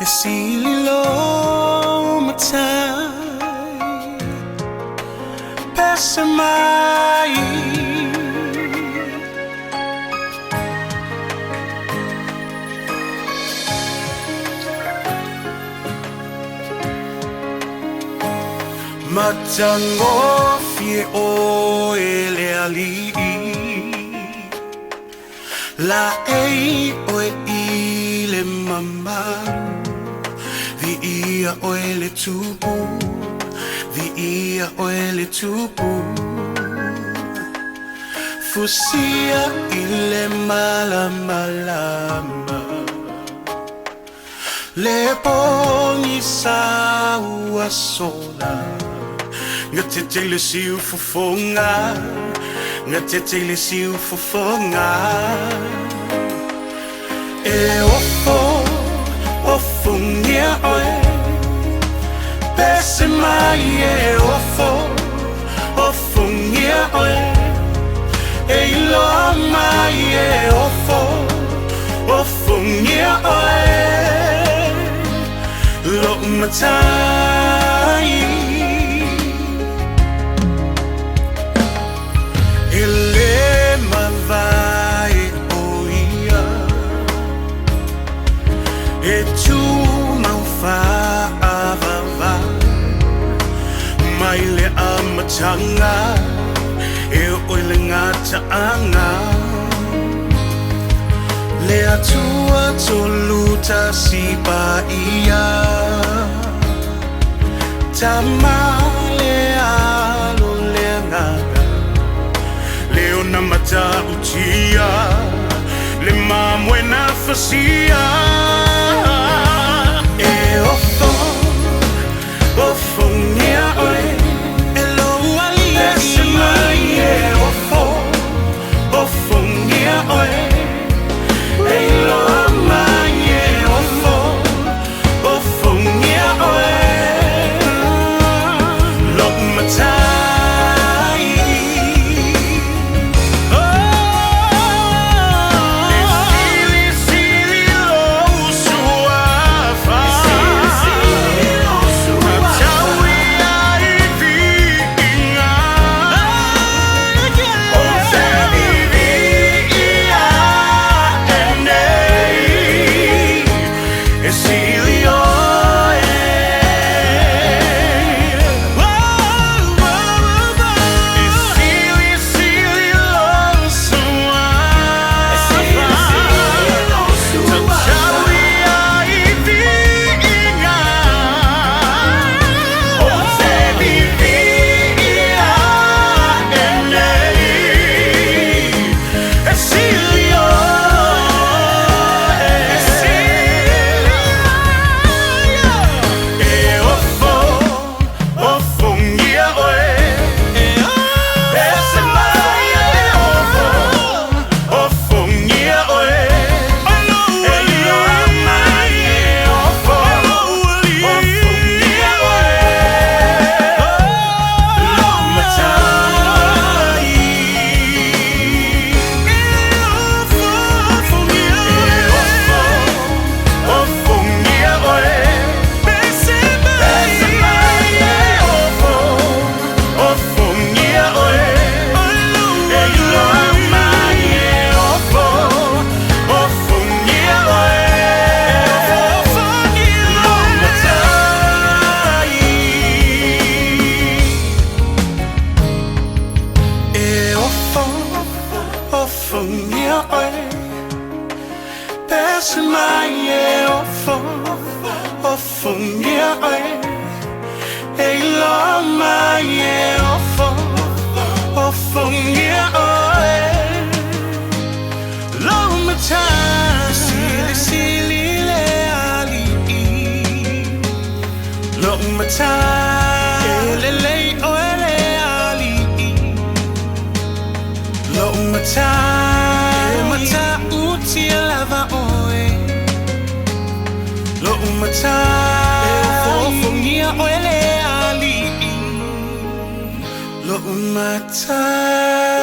E sili lou matai Pese mai Matagofie ʻoe le aliʻi Laei ʻoe i le mamalu Viia ʻoe le Tupu Viia ʻoe le Tupu Fusia i le malamalama Le pogisa ua sola Gatete i le siufofoga Gatete i le siufofoga E ofo, ofongia ʻoe. Pese mai e ofo ofongia oe e iloa mai e ofo ofongia oe lou matai e lē mavae o ia e tumau faavavau mai le amataga e oo i le gataaga le Atua tolu tasi paia Tama le Alo le Agaga le ona matautia le mamoe na fasia e ofo ofongia oe e lou alii pese mai e ofo ofongia oe e iloa mai e ofo ofongia oe lou matai. E silisili lou suafa tau ia i viiga ou te viviia ai nei e sili oe. E silisili lou suafa tau ia i viiga ou te viviia ai nei e sili oe. E ofo ofongia oe pese mai e ofo ofongia oe e iloa mai e ofo ofongia oe lou matai. E ofo ofongia oe pese mai e ofo ofongia oe e iloa mai e ofo ofongia oe lou matai. E ofo ofongia oe pese mai e ofo ofongia oe e iloa mai e ofo ofongia oe lou matai. Silisili le alii lou matai e lelei oe le alii lou matai e matautia lava oe lou matai e ofofogia oe le alii lou matai.